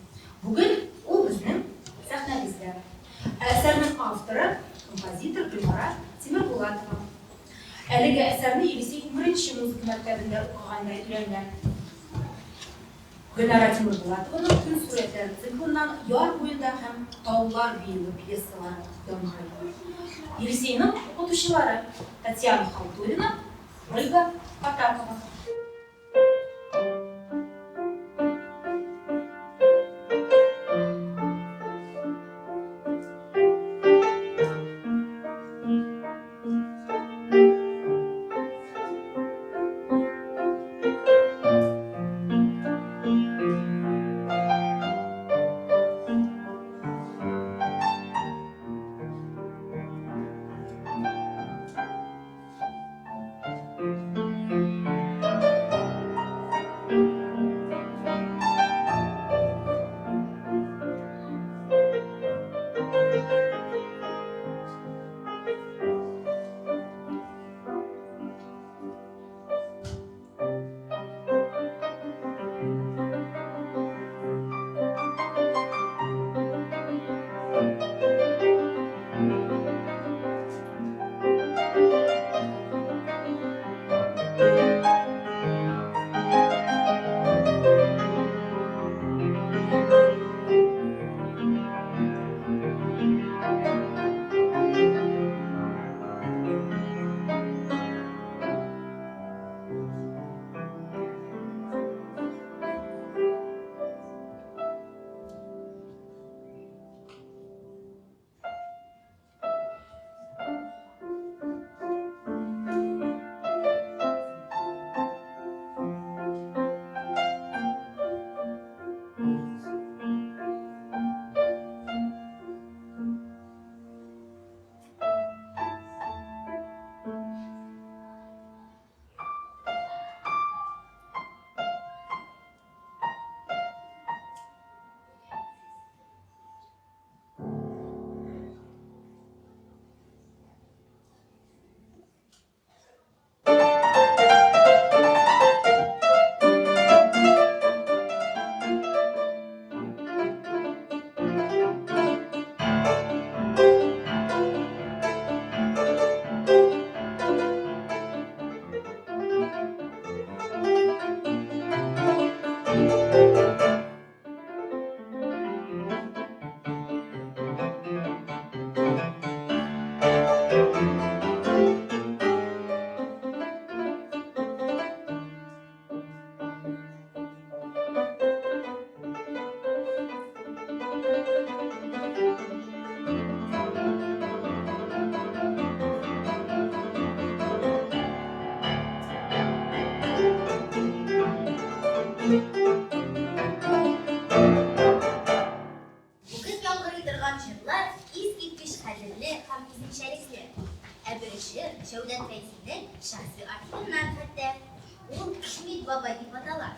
S1: Бүген ул безнең сәхнәбездә. Ә әсәрнең авторы, композитор Гөлнара Тимербулатова. Әлеге әсәрне Елисей унберенче музыка мәктәбендә укыганда өйрәнгән. Гөлнара Тимербулатованың Көн сурәтләре циклыннан Яр буенда һәм Таулар биюе пьесалары яңгырый. Елисейның укытучылары, Татьяна Халтурина, Ольга Потапова.
S2: Бүген яңгырый торган җырлар искиткеч кадерле һәм үзенчәлекле. Ә бер җыр Җәүдәт Фәйзинең шәхси архивыннан хәтта. Ул Шмидт бабай дип атала.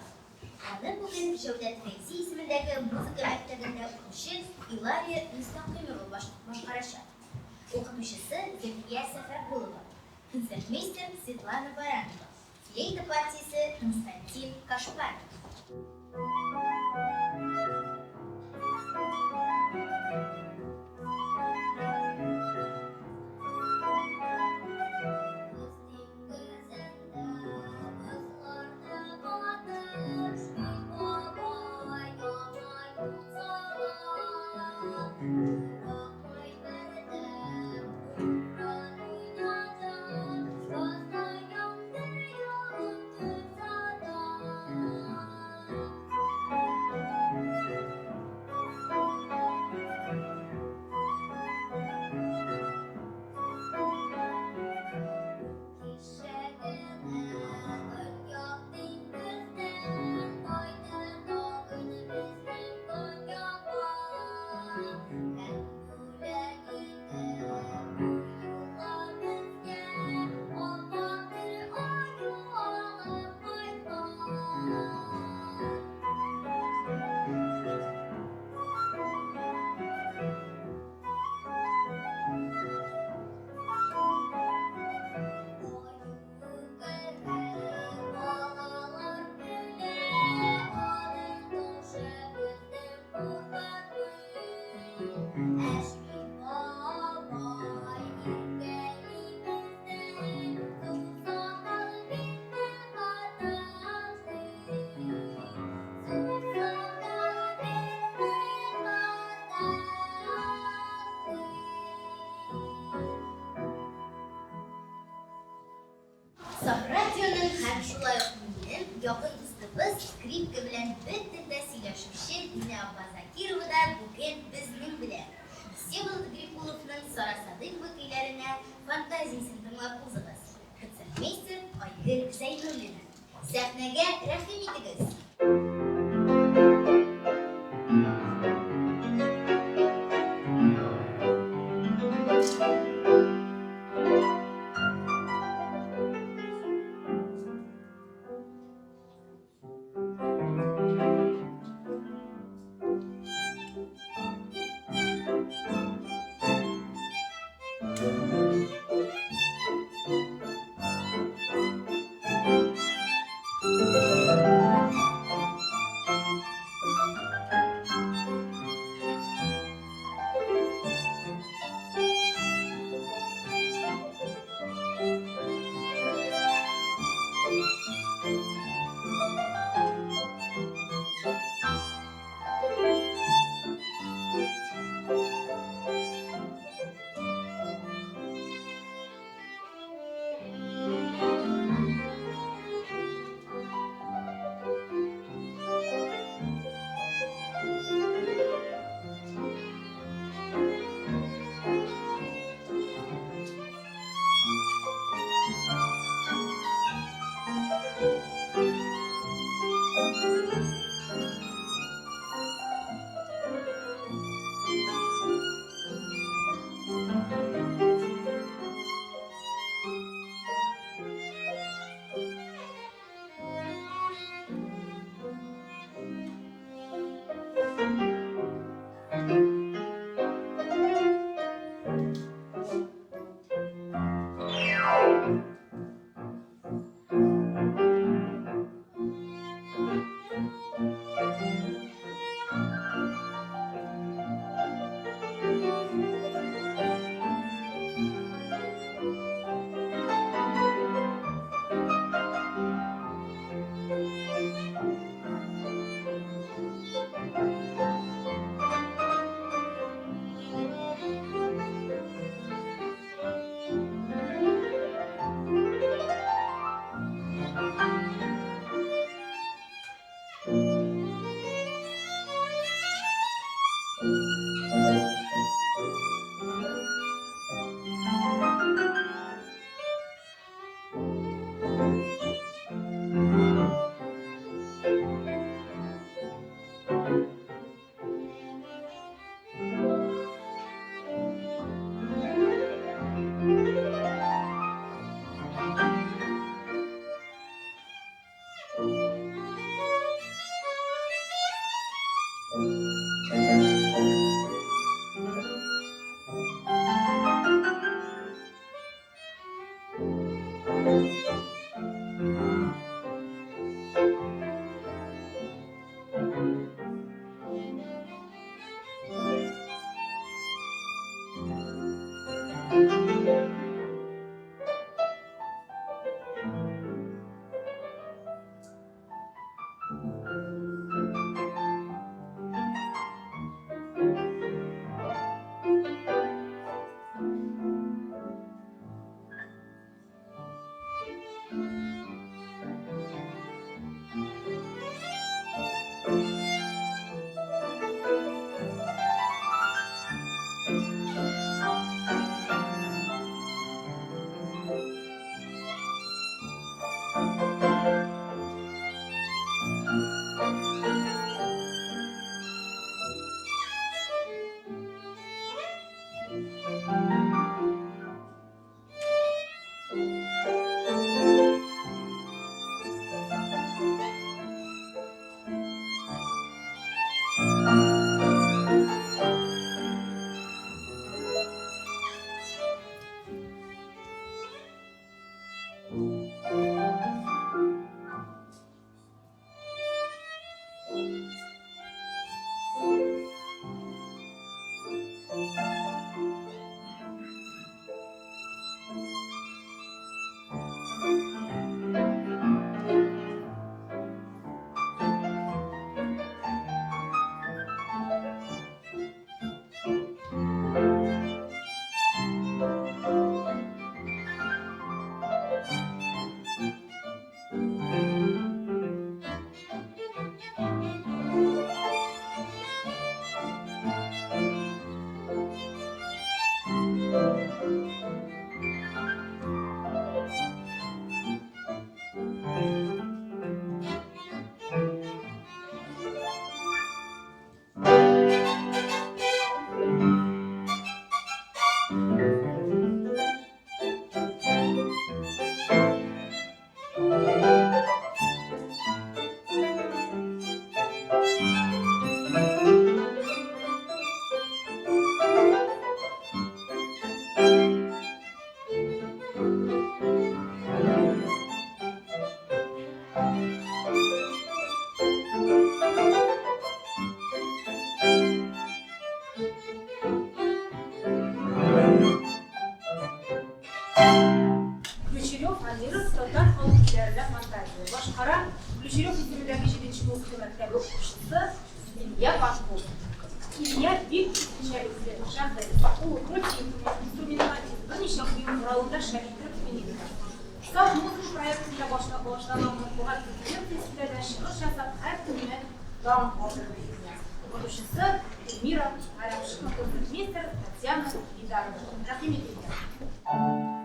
S2: Аны бүген Җәүдәт Фәйзи исемендәге музыка мәктәбендә укучы Илария Мөстәкыймова башкарачак. Укытучысы Зөлфия Сәфәргулова, концертмейстер Светлана Баранова, флейта партиясе Константин Кашпаров. Якын дустыбыз, скрипка белән бер телдә сөйләшүче Динә апа Закирова да бүген безнең белән. Всеволод Грикуловның Сара Садыйкова көйләренә фантазиясен тыңлап узыгыз. Концертмейстер Айгөл Зәйнуллина. Сәхнәгә рәхим итегез!
S1: башкара Ключерев исемендәге җиденче музыка мәктәбе укучысы Илья Панков. Илья бик үзенчәлекле шәхес. Ул мультиинструменталист, берничә уен коралында шәп итеп уйный белә. Саф музыка проектында башланган матбугат конференциясендә дә чыгыш ясап, һәркемне таң калдырды Илья. Укытучысы Эльмира Гарәпшина, концертмейстер Татьяна Идарова. Рәхим ит, Илья.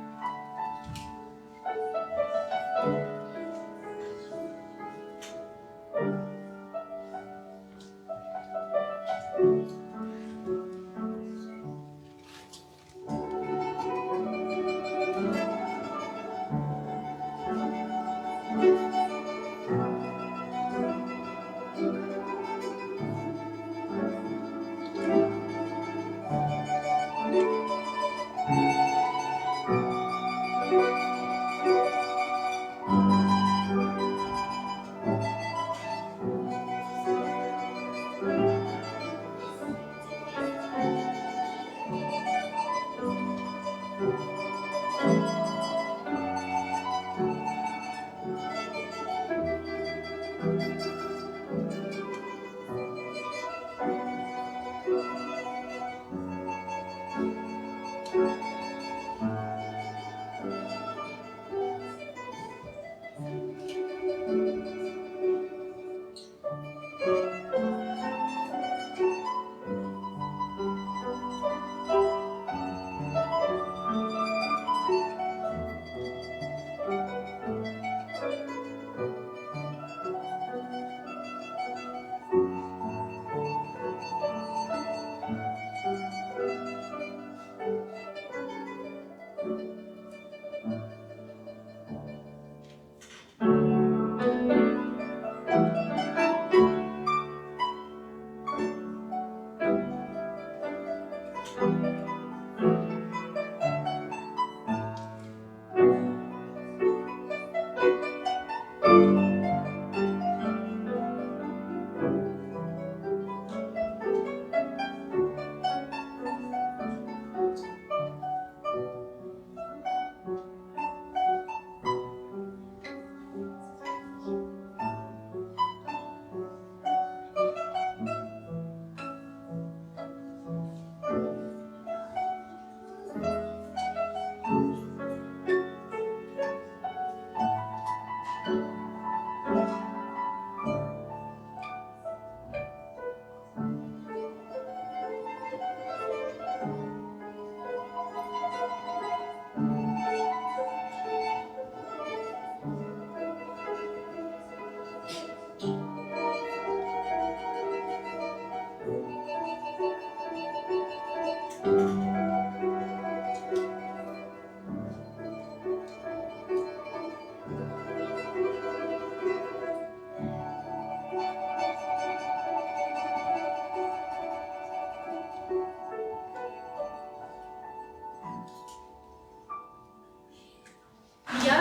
S1: Я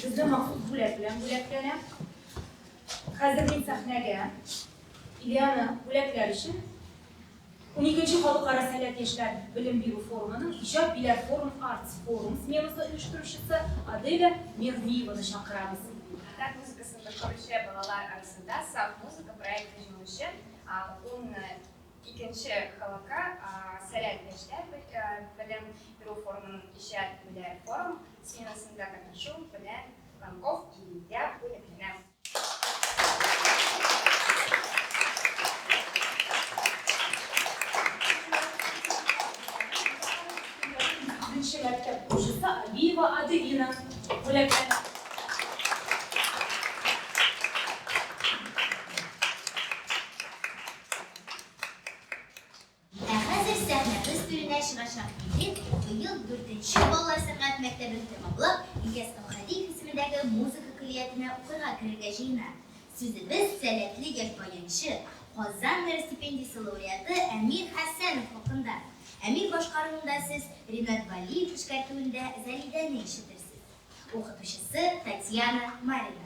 S1: безне махсус бүләк белән бүләкләнә. Хәзер мин сәхнәгә Ильяны бүләкләр өчен 12 халыкара сәләт яшьләр белем бирү форумының Иҗат Биләр форум Артс форум сменасы оештыручысы Аделя Мирмиеваны чакырабыз.
S9: Татар музыкасын башкаручы балалар арасында Саф музыка проекты җиңүче, икенче халыкка Сәләт яшьләр белем бирү форумының Иҗат Биләр форум сменасында катнашу белән Панков Илья бүләкләнә.
S1: Беренче мәктәп укучысы Абиева Аделина бүләкләнә.
S2: Ә хәзер сәхнәбез түренә чыгачак егет быел дүртенче балалар сәнгать мәктәбен тәмамлап, Ильяс Әүхәдиев исемендәге музыка көллиятенә укырга керергә җыена. Сүзебез сәләтле яшь баянчы, Казан мэры стипендиясе лауреаты Әмир Хәсәнов хакында. Әмир башкаруында сез Ринат Вәлиев эшкәртүендә Залидәне ишетерсез. Укытучысы Татьяна Марина.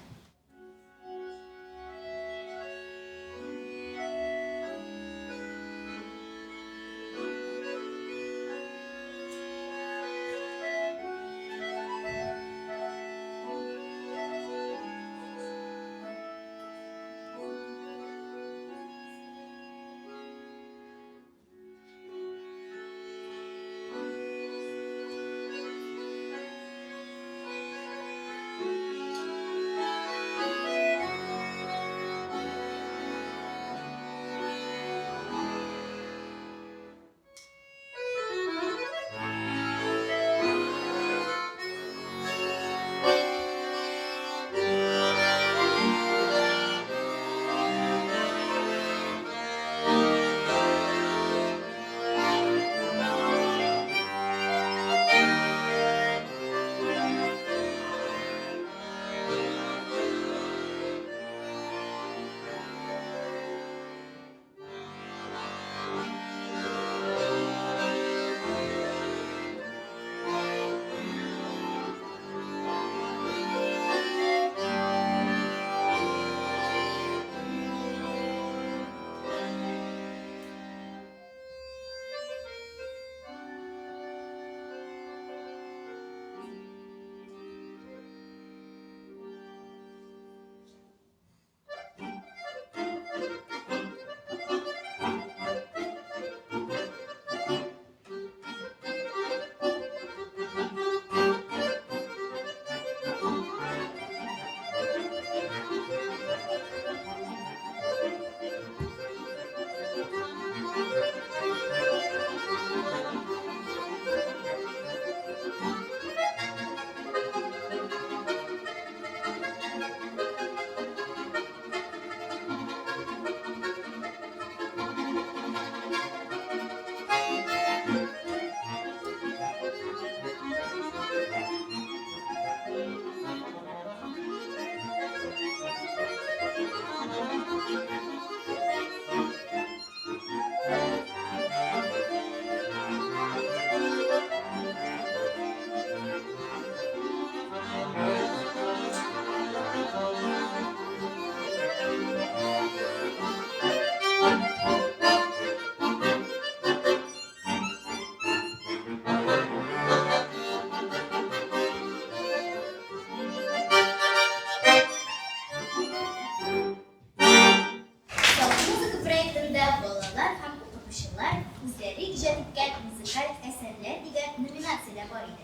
S2: проектында балалар һәм укытучылар үзләре иҗат иткән музыкаль әсәрләр дигән номинация дә бар иде.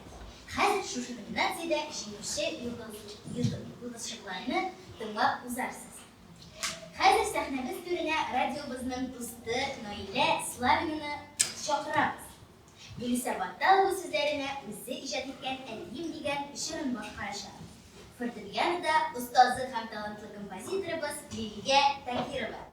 S2: Хәзер шушы номинациядә җиңүче йолдызчыкларны тыңлап узарсыз. Хәзер сәхнәбез түренә радиобызның дусты Наилә Славинаны чакырабыз. Гөлүсә Батталова сүзләренә үзе иҗат иткән Әнием дигән җырын башкарачак. Фортепианода остазы һәм талантлы композиторыбыз Лилия Таһирова.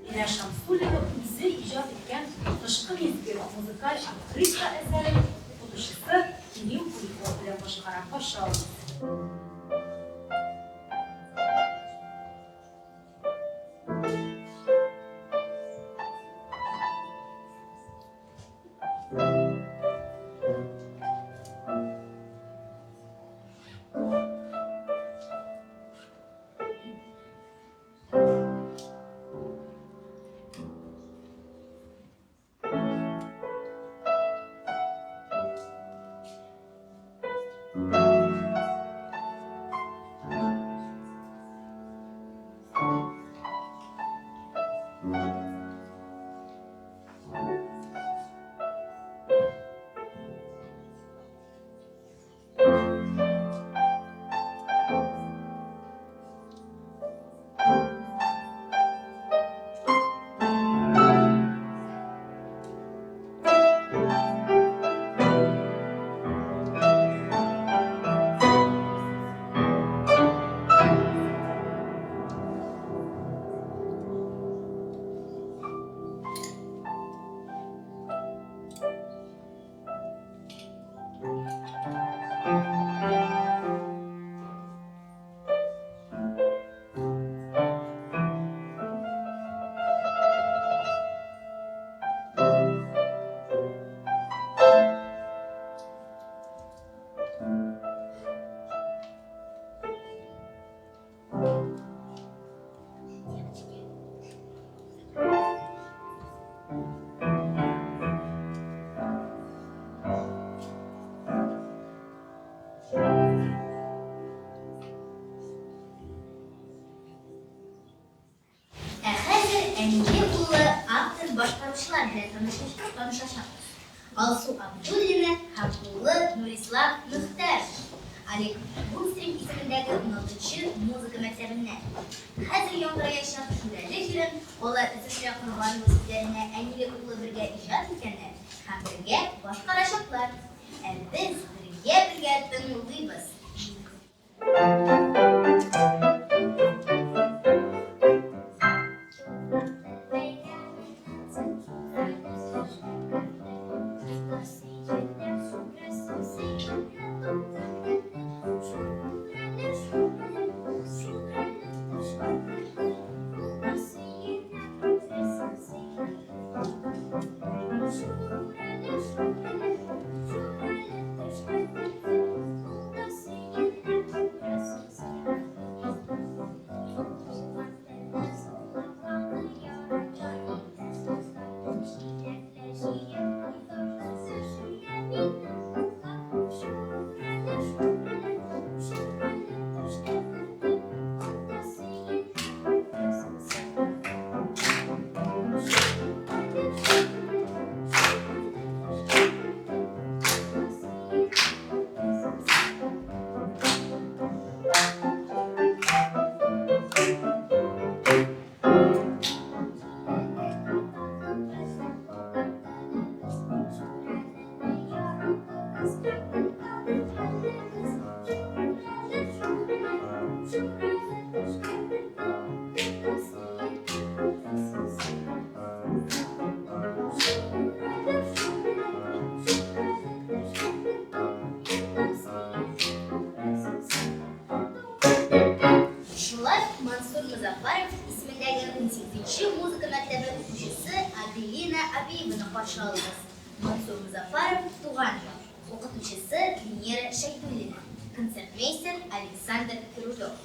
S1: Дилә Шәмсуллина үзе иҗат иткән Кышкы мизгел музыкаль открытка әсәрен укытучысы Кирилл Куликов белән башкара. Каршы алыгыз.
S2: дуслар белән танышачакбыз. Алсу Абдуллина һәм улы Нурислам Мөхтәров, Олег Гунстрим исемендәге уналтынчы музыка мәктәбеннән. Хәзер яңгыраячак Шүрәле җырын алар Зөһрә Корбанова сүзләренә әниле-уллы бергә иҗат иткәннәр һәм бергә башкарачаклар. Ә без бергә-бергә тыңлыйбыз. Шулай ук Мансур Мозаффаров исемендәге унсигезенче музыка мәктәбе укучысы Аделина Абиеваны каршы алабыз. Мансур Мозаффаров Туган як, укытучысы Венера Шәйдуллина, концертмейстер Александр Хрулев.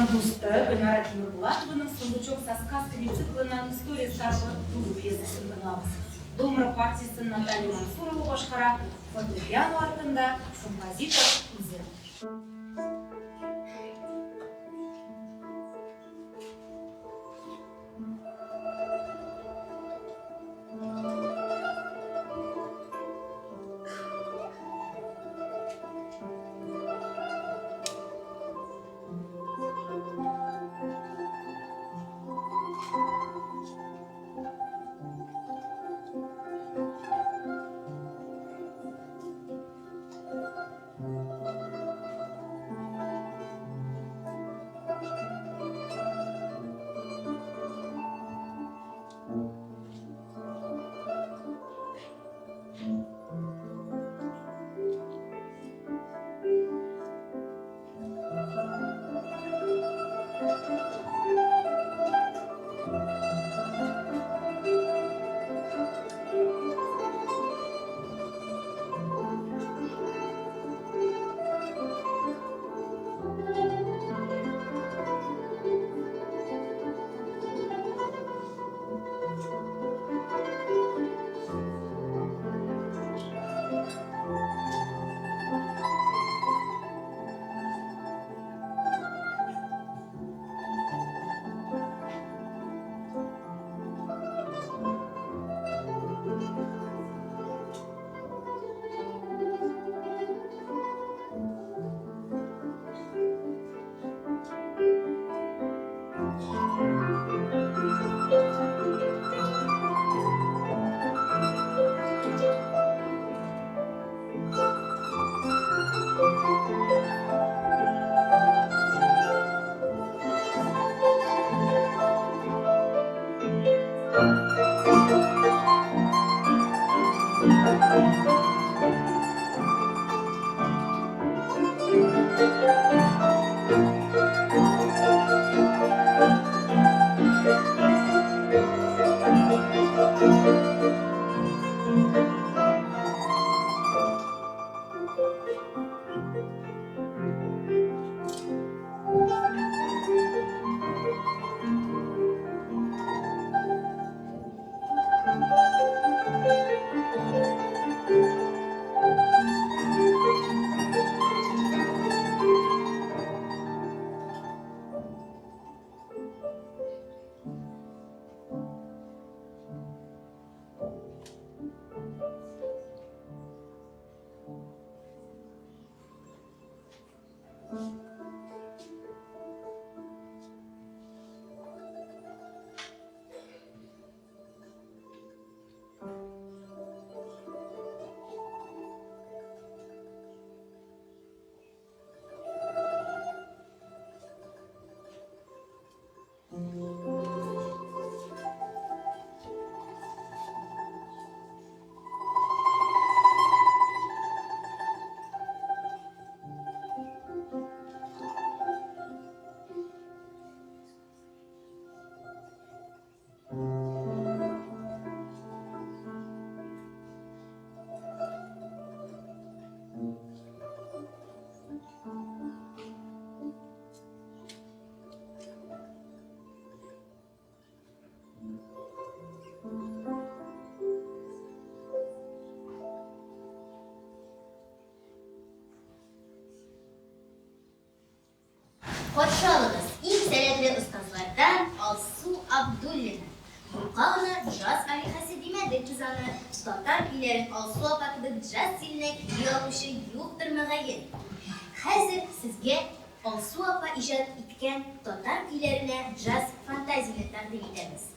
S1: Якын дусты Гөлнара Тимербулатованың Сундучок со сказками циклыннан История старого дуба пьесасын тыңлабыз. Домра партиясен Наталья Мансурова башкара, фортепиано артында композитор үзе.
S2: Каршы алыгыз, иң сәләтле остазлардан Алсу Абдуллина. Юкка гына джаз алиһәсе димәдек без аны. Татар көйләрен Алсу апа кебек джаз стиленә көйли алучы юктыр мөгаен. Хәзер сезгә Алсу апа иҗат иткән татар көйләренә джаз фантазияне тәкъдим итәбез.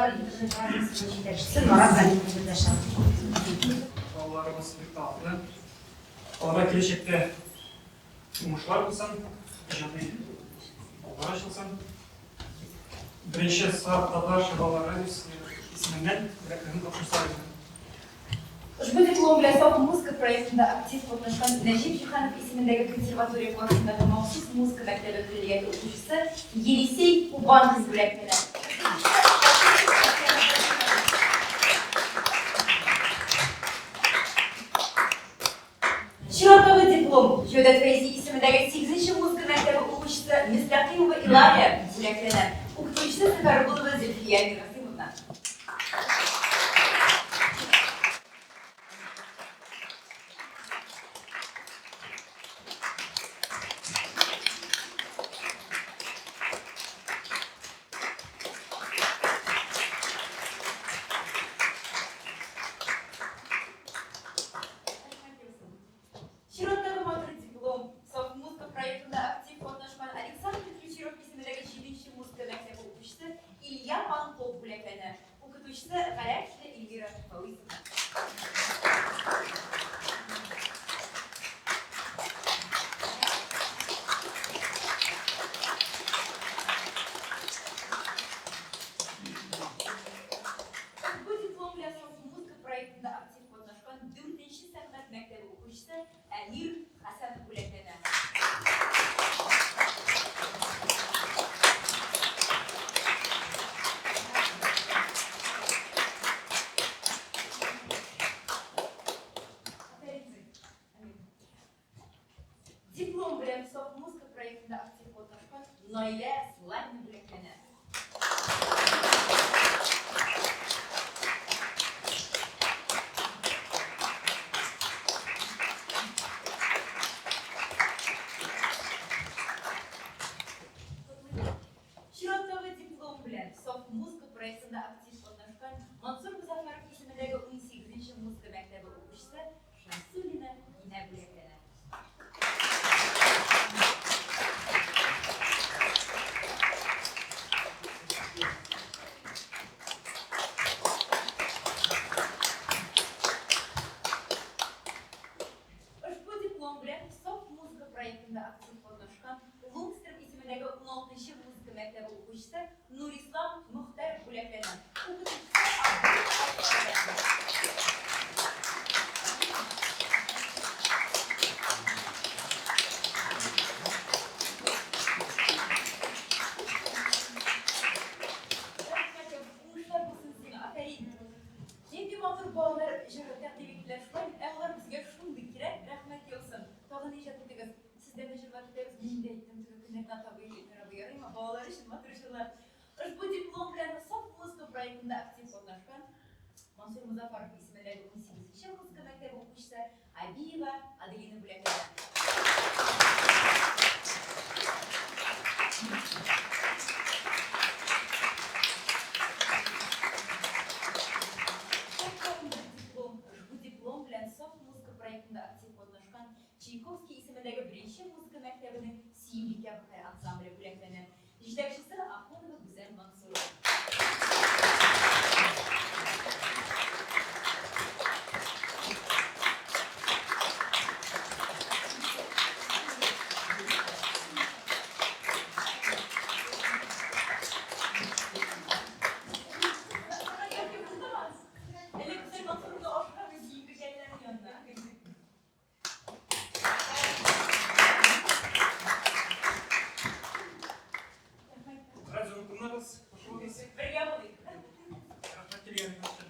S1: балалар интернет радиосының җитәкчесе Марат Галимов эндәшә.
S10: Балаларыбыз бик талантлы. Аларга киләчәктә уңышлар булсын, иҗади аллар ачылсын. Беренче саф татарча балалар радиосы исеменнән бүләкләрне тапшырсак иде.
S3: Ошбу диплом белән Саф музыка проектында актив катнашкан Нәҗип Җиһанов исемендәге консерватория каршындагы махсус музыка мәктәбе көллияте укучысы Елисей Кубанкин бүләкләнә. Чираттагы диплом Җәүдәт Фәйзи исемендәге сигезенче музыка мәктәбе укучысы Мөстәкыймова Илария бүләкләнә. Укытучысы Сәфәргулова Зөлфия Миргасыймовна. Чираттагы матур диплом Саф музыка проектында актив катнашкан Александр Ключеров исемендәге җиденче музыка мәктәбе укучысы Илья Панков бүләкләнә. Укытучысы Галәвшина Эльвира Фәвизовна. Бу диплом белән Саф музыка проектында актив катнашкан дүртенче сәнгать мәктәбе укучысы Әмир Хәсәнов бүләкләнә. Диплом белән Саф музыка проектында актив катнашкан Наилә Славина бүләкләнә. Чираттагы диплом белән Саф музыка проектында актив катнашкан Мансур Мозаффаров исемендәге унсигезенче музыка мәктәбе укучысы Шәмсуллина Динә бүләкләнә. Ошбу диплом белән Саф музыка проектында актив катнашкан Лунгстрем исемендәге уналтынчы музыка мәктәбе укучысы Нурислам Мөхтәров бүләкләнә. Укытучысы Абдул Әхмәтов. Рәхмәт, уңышлар булсын сиңа, афәрин. Нинди матур балалар җыры тәкъдим иттеләр шулай бит, ә алар безгә шундый кирәк, рәхмәт яусын. Тагын иҗат итегез. Сездән дә җырлар көтәбез. Мин дә әйттем теге көннәрдә табый Илмир ярыймы? Балалар өчен матур җырлар. Ошбу диплом белән Саф музыка проектында актив катнашкан Мансур Мозаффаров исемендәге унсигезенче музыка мәктәбе укучысы Абиева Аделина бүләкләнә. Тагын бер диплом, ошбу диплом белән Саф музыка проектында актив катнашкан Чайковский исемендәге беренче музыка мәктәбенең Сөембикә вокаль ансамбле бүләкләнә. Җитәкчесе Ахунова Гүзәл Мансурова. Әле Гүзәл Мансуровна ашыгабыз Сөембикәлеләр янына.
S10: Радионы тыңлагыз, кушылыгыз.
S3: Бергә булыйк.
S10: Рәхмәт килгәнегез өчен.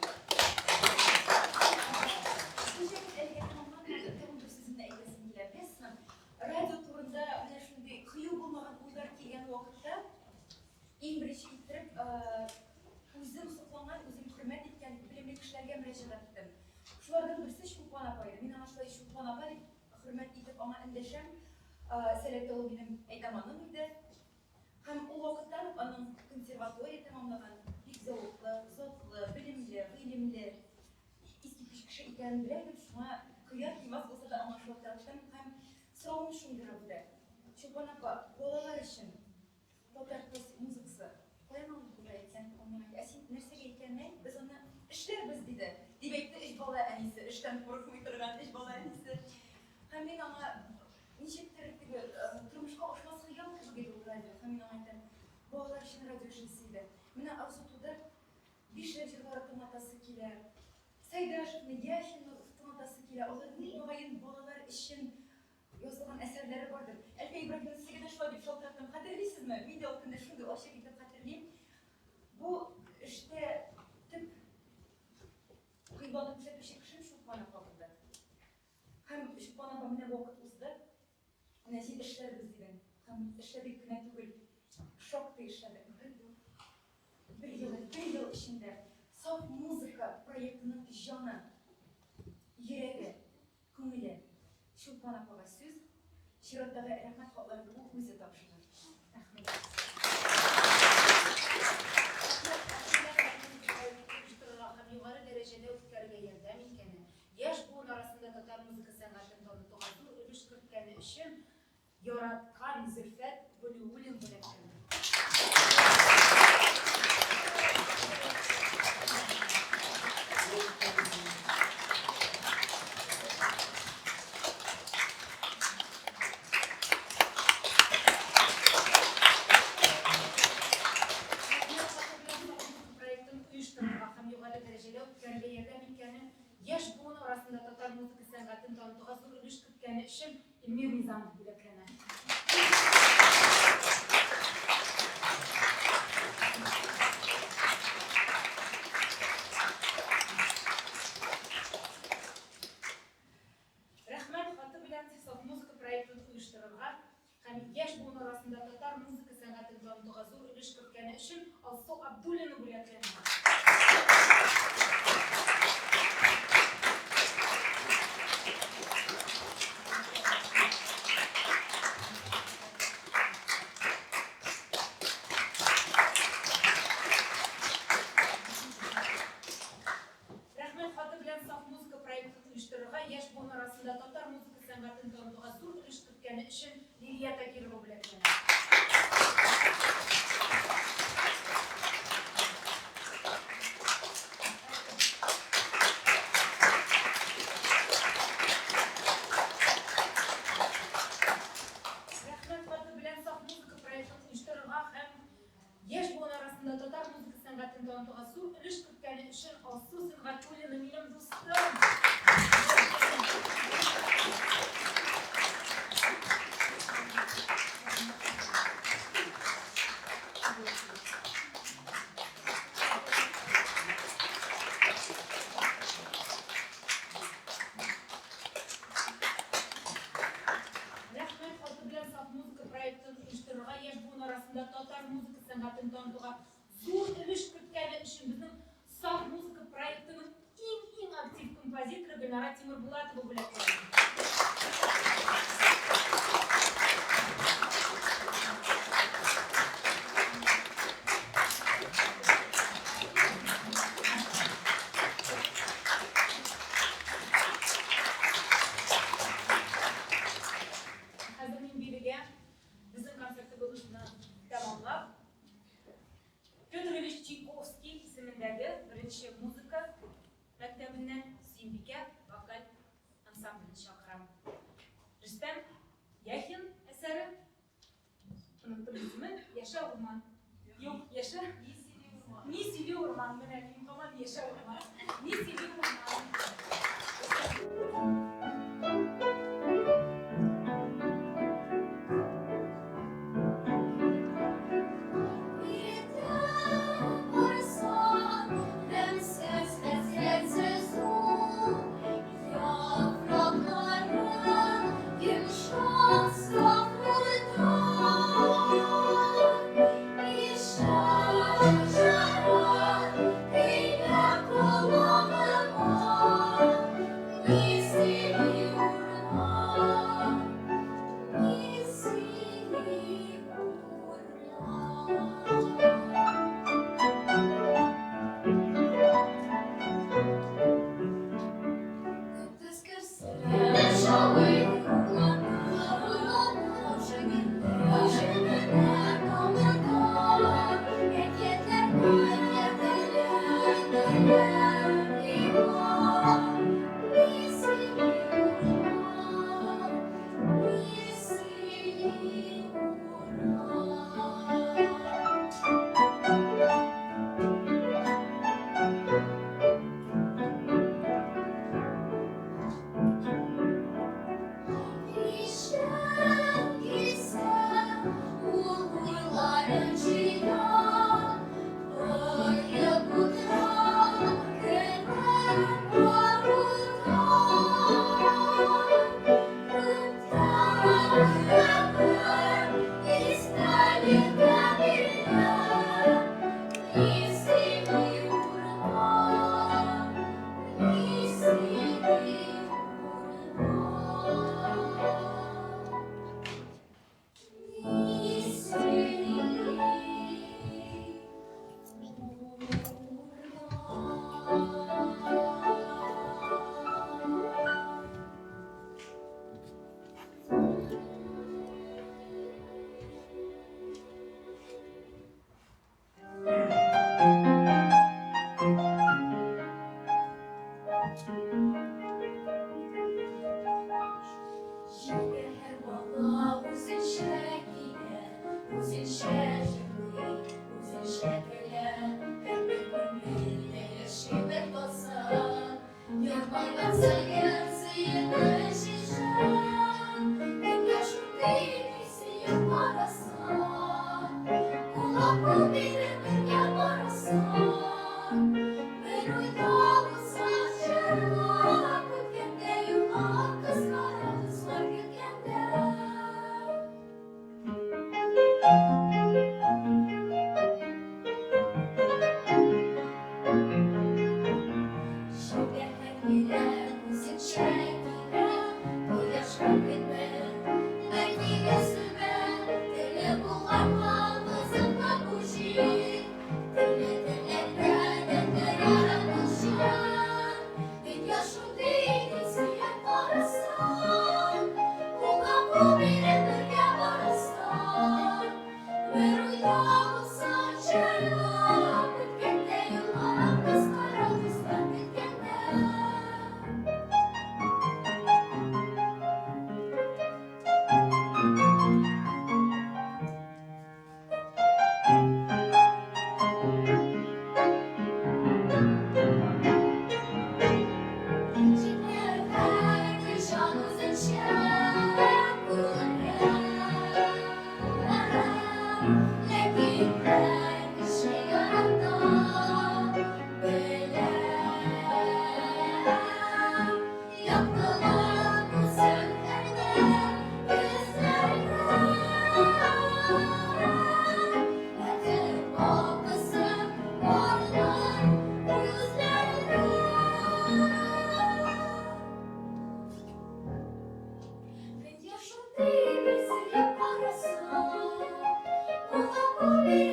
S3: Кичә әлегә тәмамланмады, тагын бер сүземне әйтәсем килә. Беләсезме, радио турында менә шундый кыю булмаган уйлар килгән вакытта, иң беренче иттереп, үзем сокланган, үзем хөрмәт иткән белемле кешеләргә мөрәҗәгать иттем. Шуларның берсе Чулпан апа иде. Мин аңа шулай Чулпан апа дип хөрмәт итеп аңа эндәшәм. Сәләтле ул минем әйдаманым иде. Һәм ул вакыттан ук аның консерватория тәмамлаган, бик зәвыклы, затлы, белемле, гыйлемле, искиткеч кеше икәнен белә идем. Шуңа кыяр-кыймас булса да аңа шалтыраттым һәм соравым шундыйрак иде. Чулпан апа, балалар өчен татар классик музыкасы каян алып була икән? Ул миңа әйтте, ә син нәрсәгә Эшләрбез, диде. Дип әйтте өч бала әнисе, эштән курыкмый торган өч бала әнисе. Һәм мин аңа ничектер теге тормышка ашмас хыял кебек иде ул радио. Һәм мин аңа әйтәм, балалар өчен радио эшлисе иде. Менә Алсу туды, Бишле җырлары тыңлатасы килә. Сәйдәшевны, Яхинны тыңлатасы килә. Аларның, мөгаен, балалар өчен язылган әсәрләре бардыр. Әлфия Ибраһимовна, сезгә дә шулай дип шалтыраттым. Хәтерлисезме? Мин дә ул көнне шундый ачык итеп хәтерлим. Бу эштә төп кыйбланы күрсәтүче кешем Чулпан апа булды. Һәм Чулпан апа, менә вакыт узды. Менә син эшләрбез дидең. Һәм эшләдек кенә түгел, шактый эшләдек. Бер ел, бер ел эчендә Саф музыка проектының җаны, йөрәге, күңеле Чулпан апага сүз, чираттагы рәхмәт хатларын ул үзе тапшырыр. Рәхмәт.
S1: Оештырырга һәм югары дәрәҗәдә үткәрергә ярдәм иткәне, яшь буын арасында татар музыка сәнгатен танытуга зур өлеш керткәне өчен яраткан Зөлфәт Вәлиуллин бүләкләнде. Проектын оештырырга һәм югары дәрәҗәдә үткәрергә ярдәм иткәне, яшь буын арасында татар музыка сәнгатен танытуга зур өлеш керткәне өчен Эльмир Низамов бүләкләнә. Рәхмәт хаты белән Саф музыка проектын оештырырга һәм яшь буын арасында татар музыка сәнгатен танытуга зур өлеш керткәне өчен Алсу Абдуллина бүләкләнә. Рәхмәт хаты белән Саф музыка проектын оештырырга, яшь буын арасында татар музыка сәнгатен танытуга зур өлеш керткәне өчен Лилия Такирова бүләкләнә. Рәхмәт хаты белән Саф музыка проектын оештырырга һәм яшь буын арасында татар музыка сәнгатен танытуга зур өлеш керткәне өчен Алсу Сөнгатуллина, минем дустым! Рәхмәт хаты белән Саф музыка проектын оештырырга, яшь буын арасында татар музыка сәнгатен танытуга зур өлеш керткәне өчен безнең Саф музыка проектының иң-иң актив композиторы Гөлнара Тимербулатова бүләкләнде. Хәзер мин бирегә безнең концертыбызны тәмамлап, Петр Ильич Чайковский исемендәге беренче музыка мәктәбеннән Сөембикә вокаль ансамблен чакырам. Рөстәм Яхин әсәре, оныттым исемен, Яшә урман. Юк, яшә. Ни сөйли урман? Менә мин һаман яшә урман. Ни сөйли урман?
S2: Дөнья шундый бер серле карасаң, Кулга кул биреп.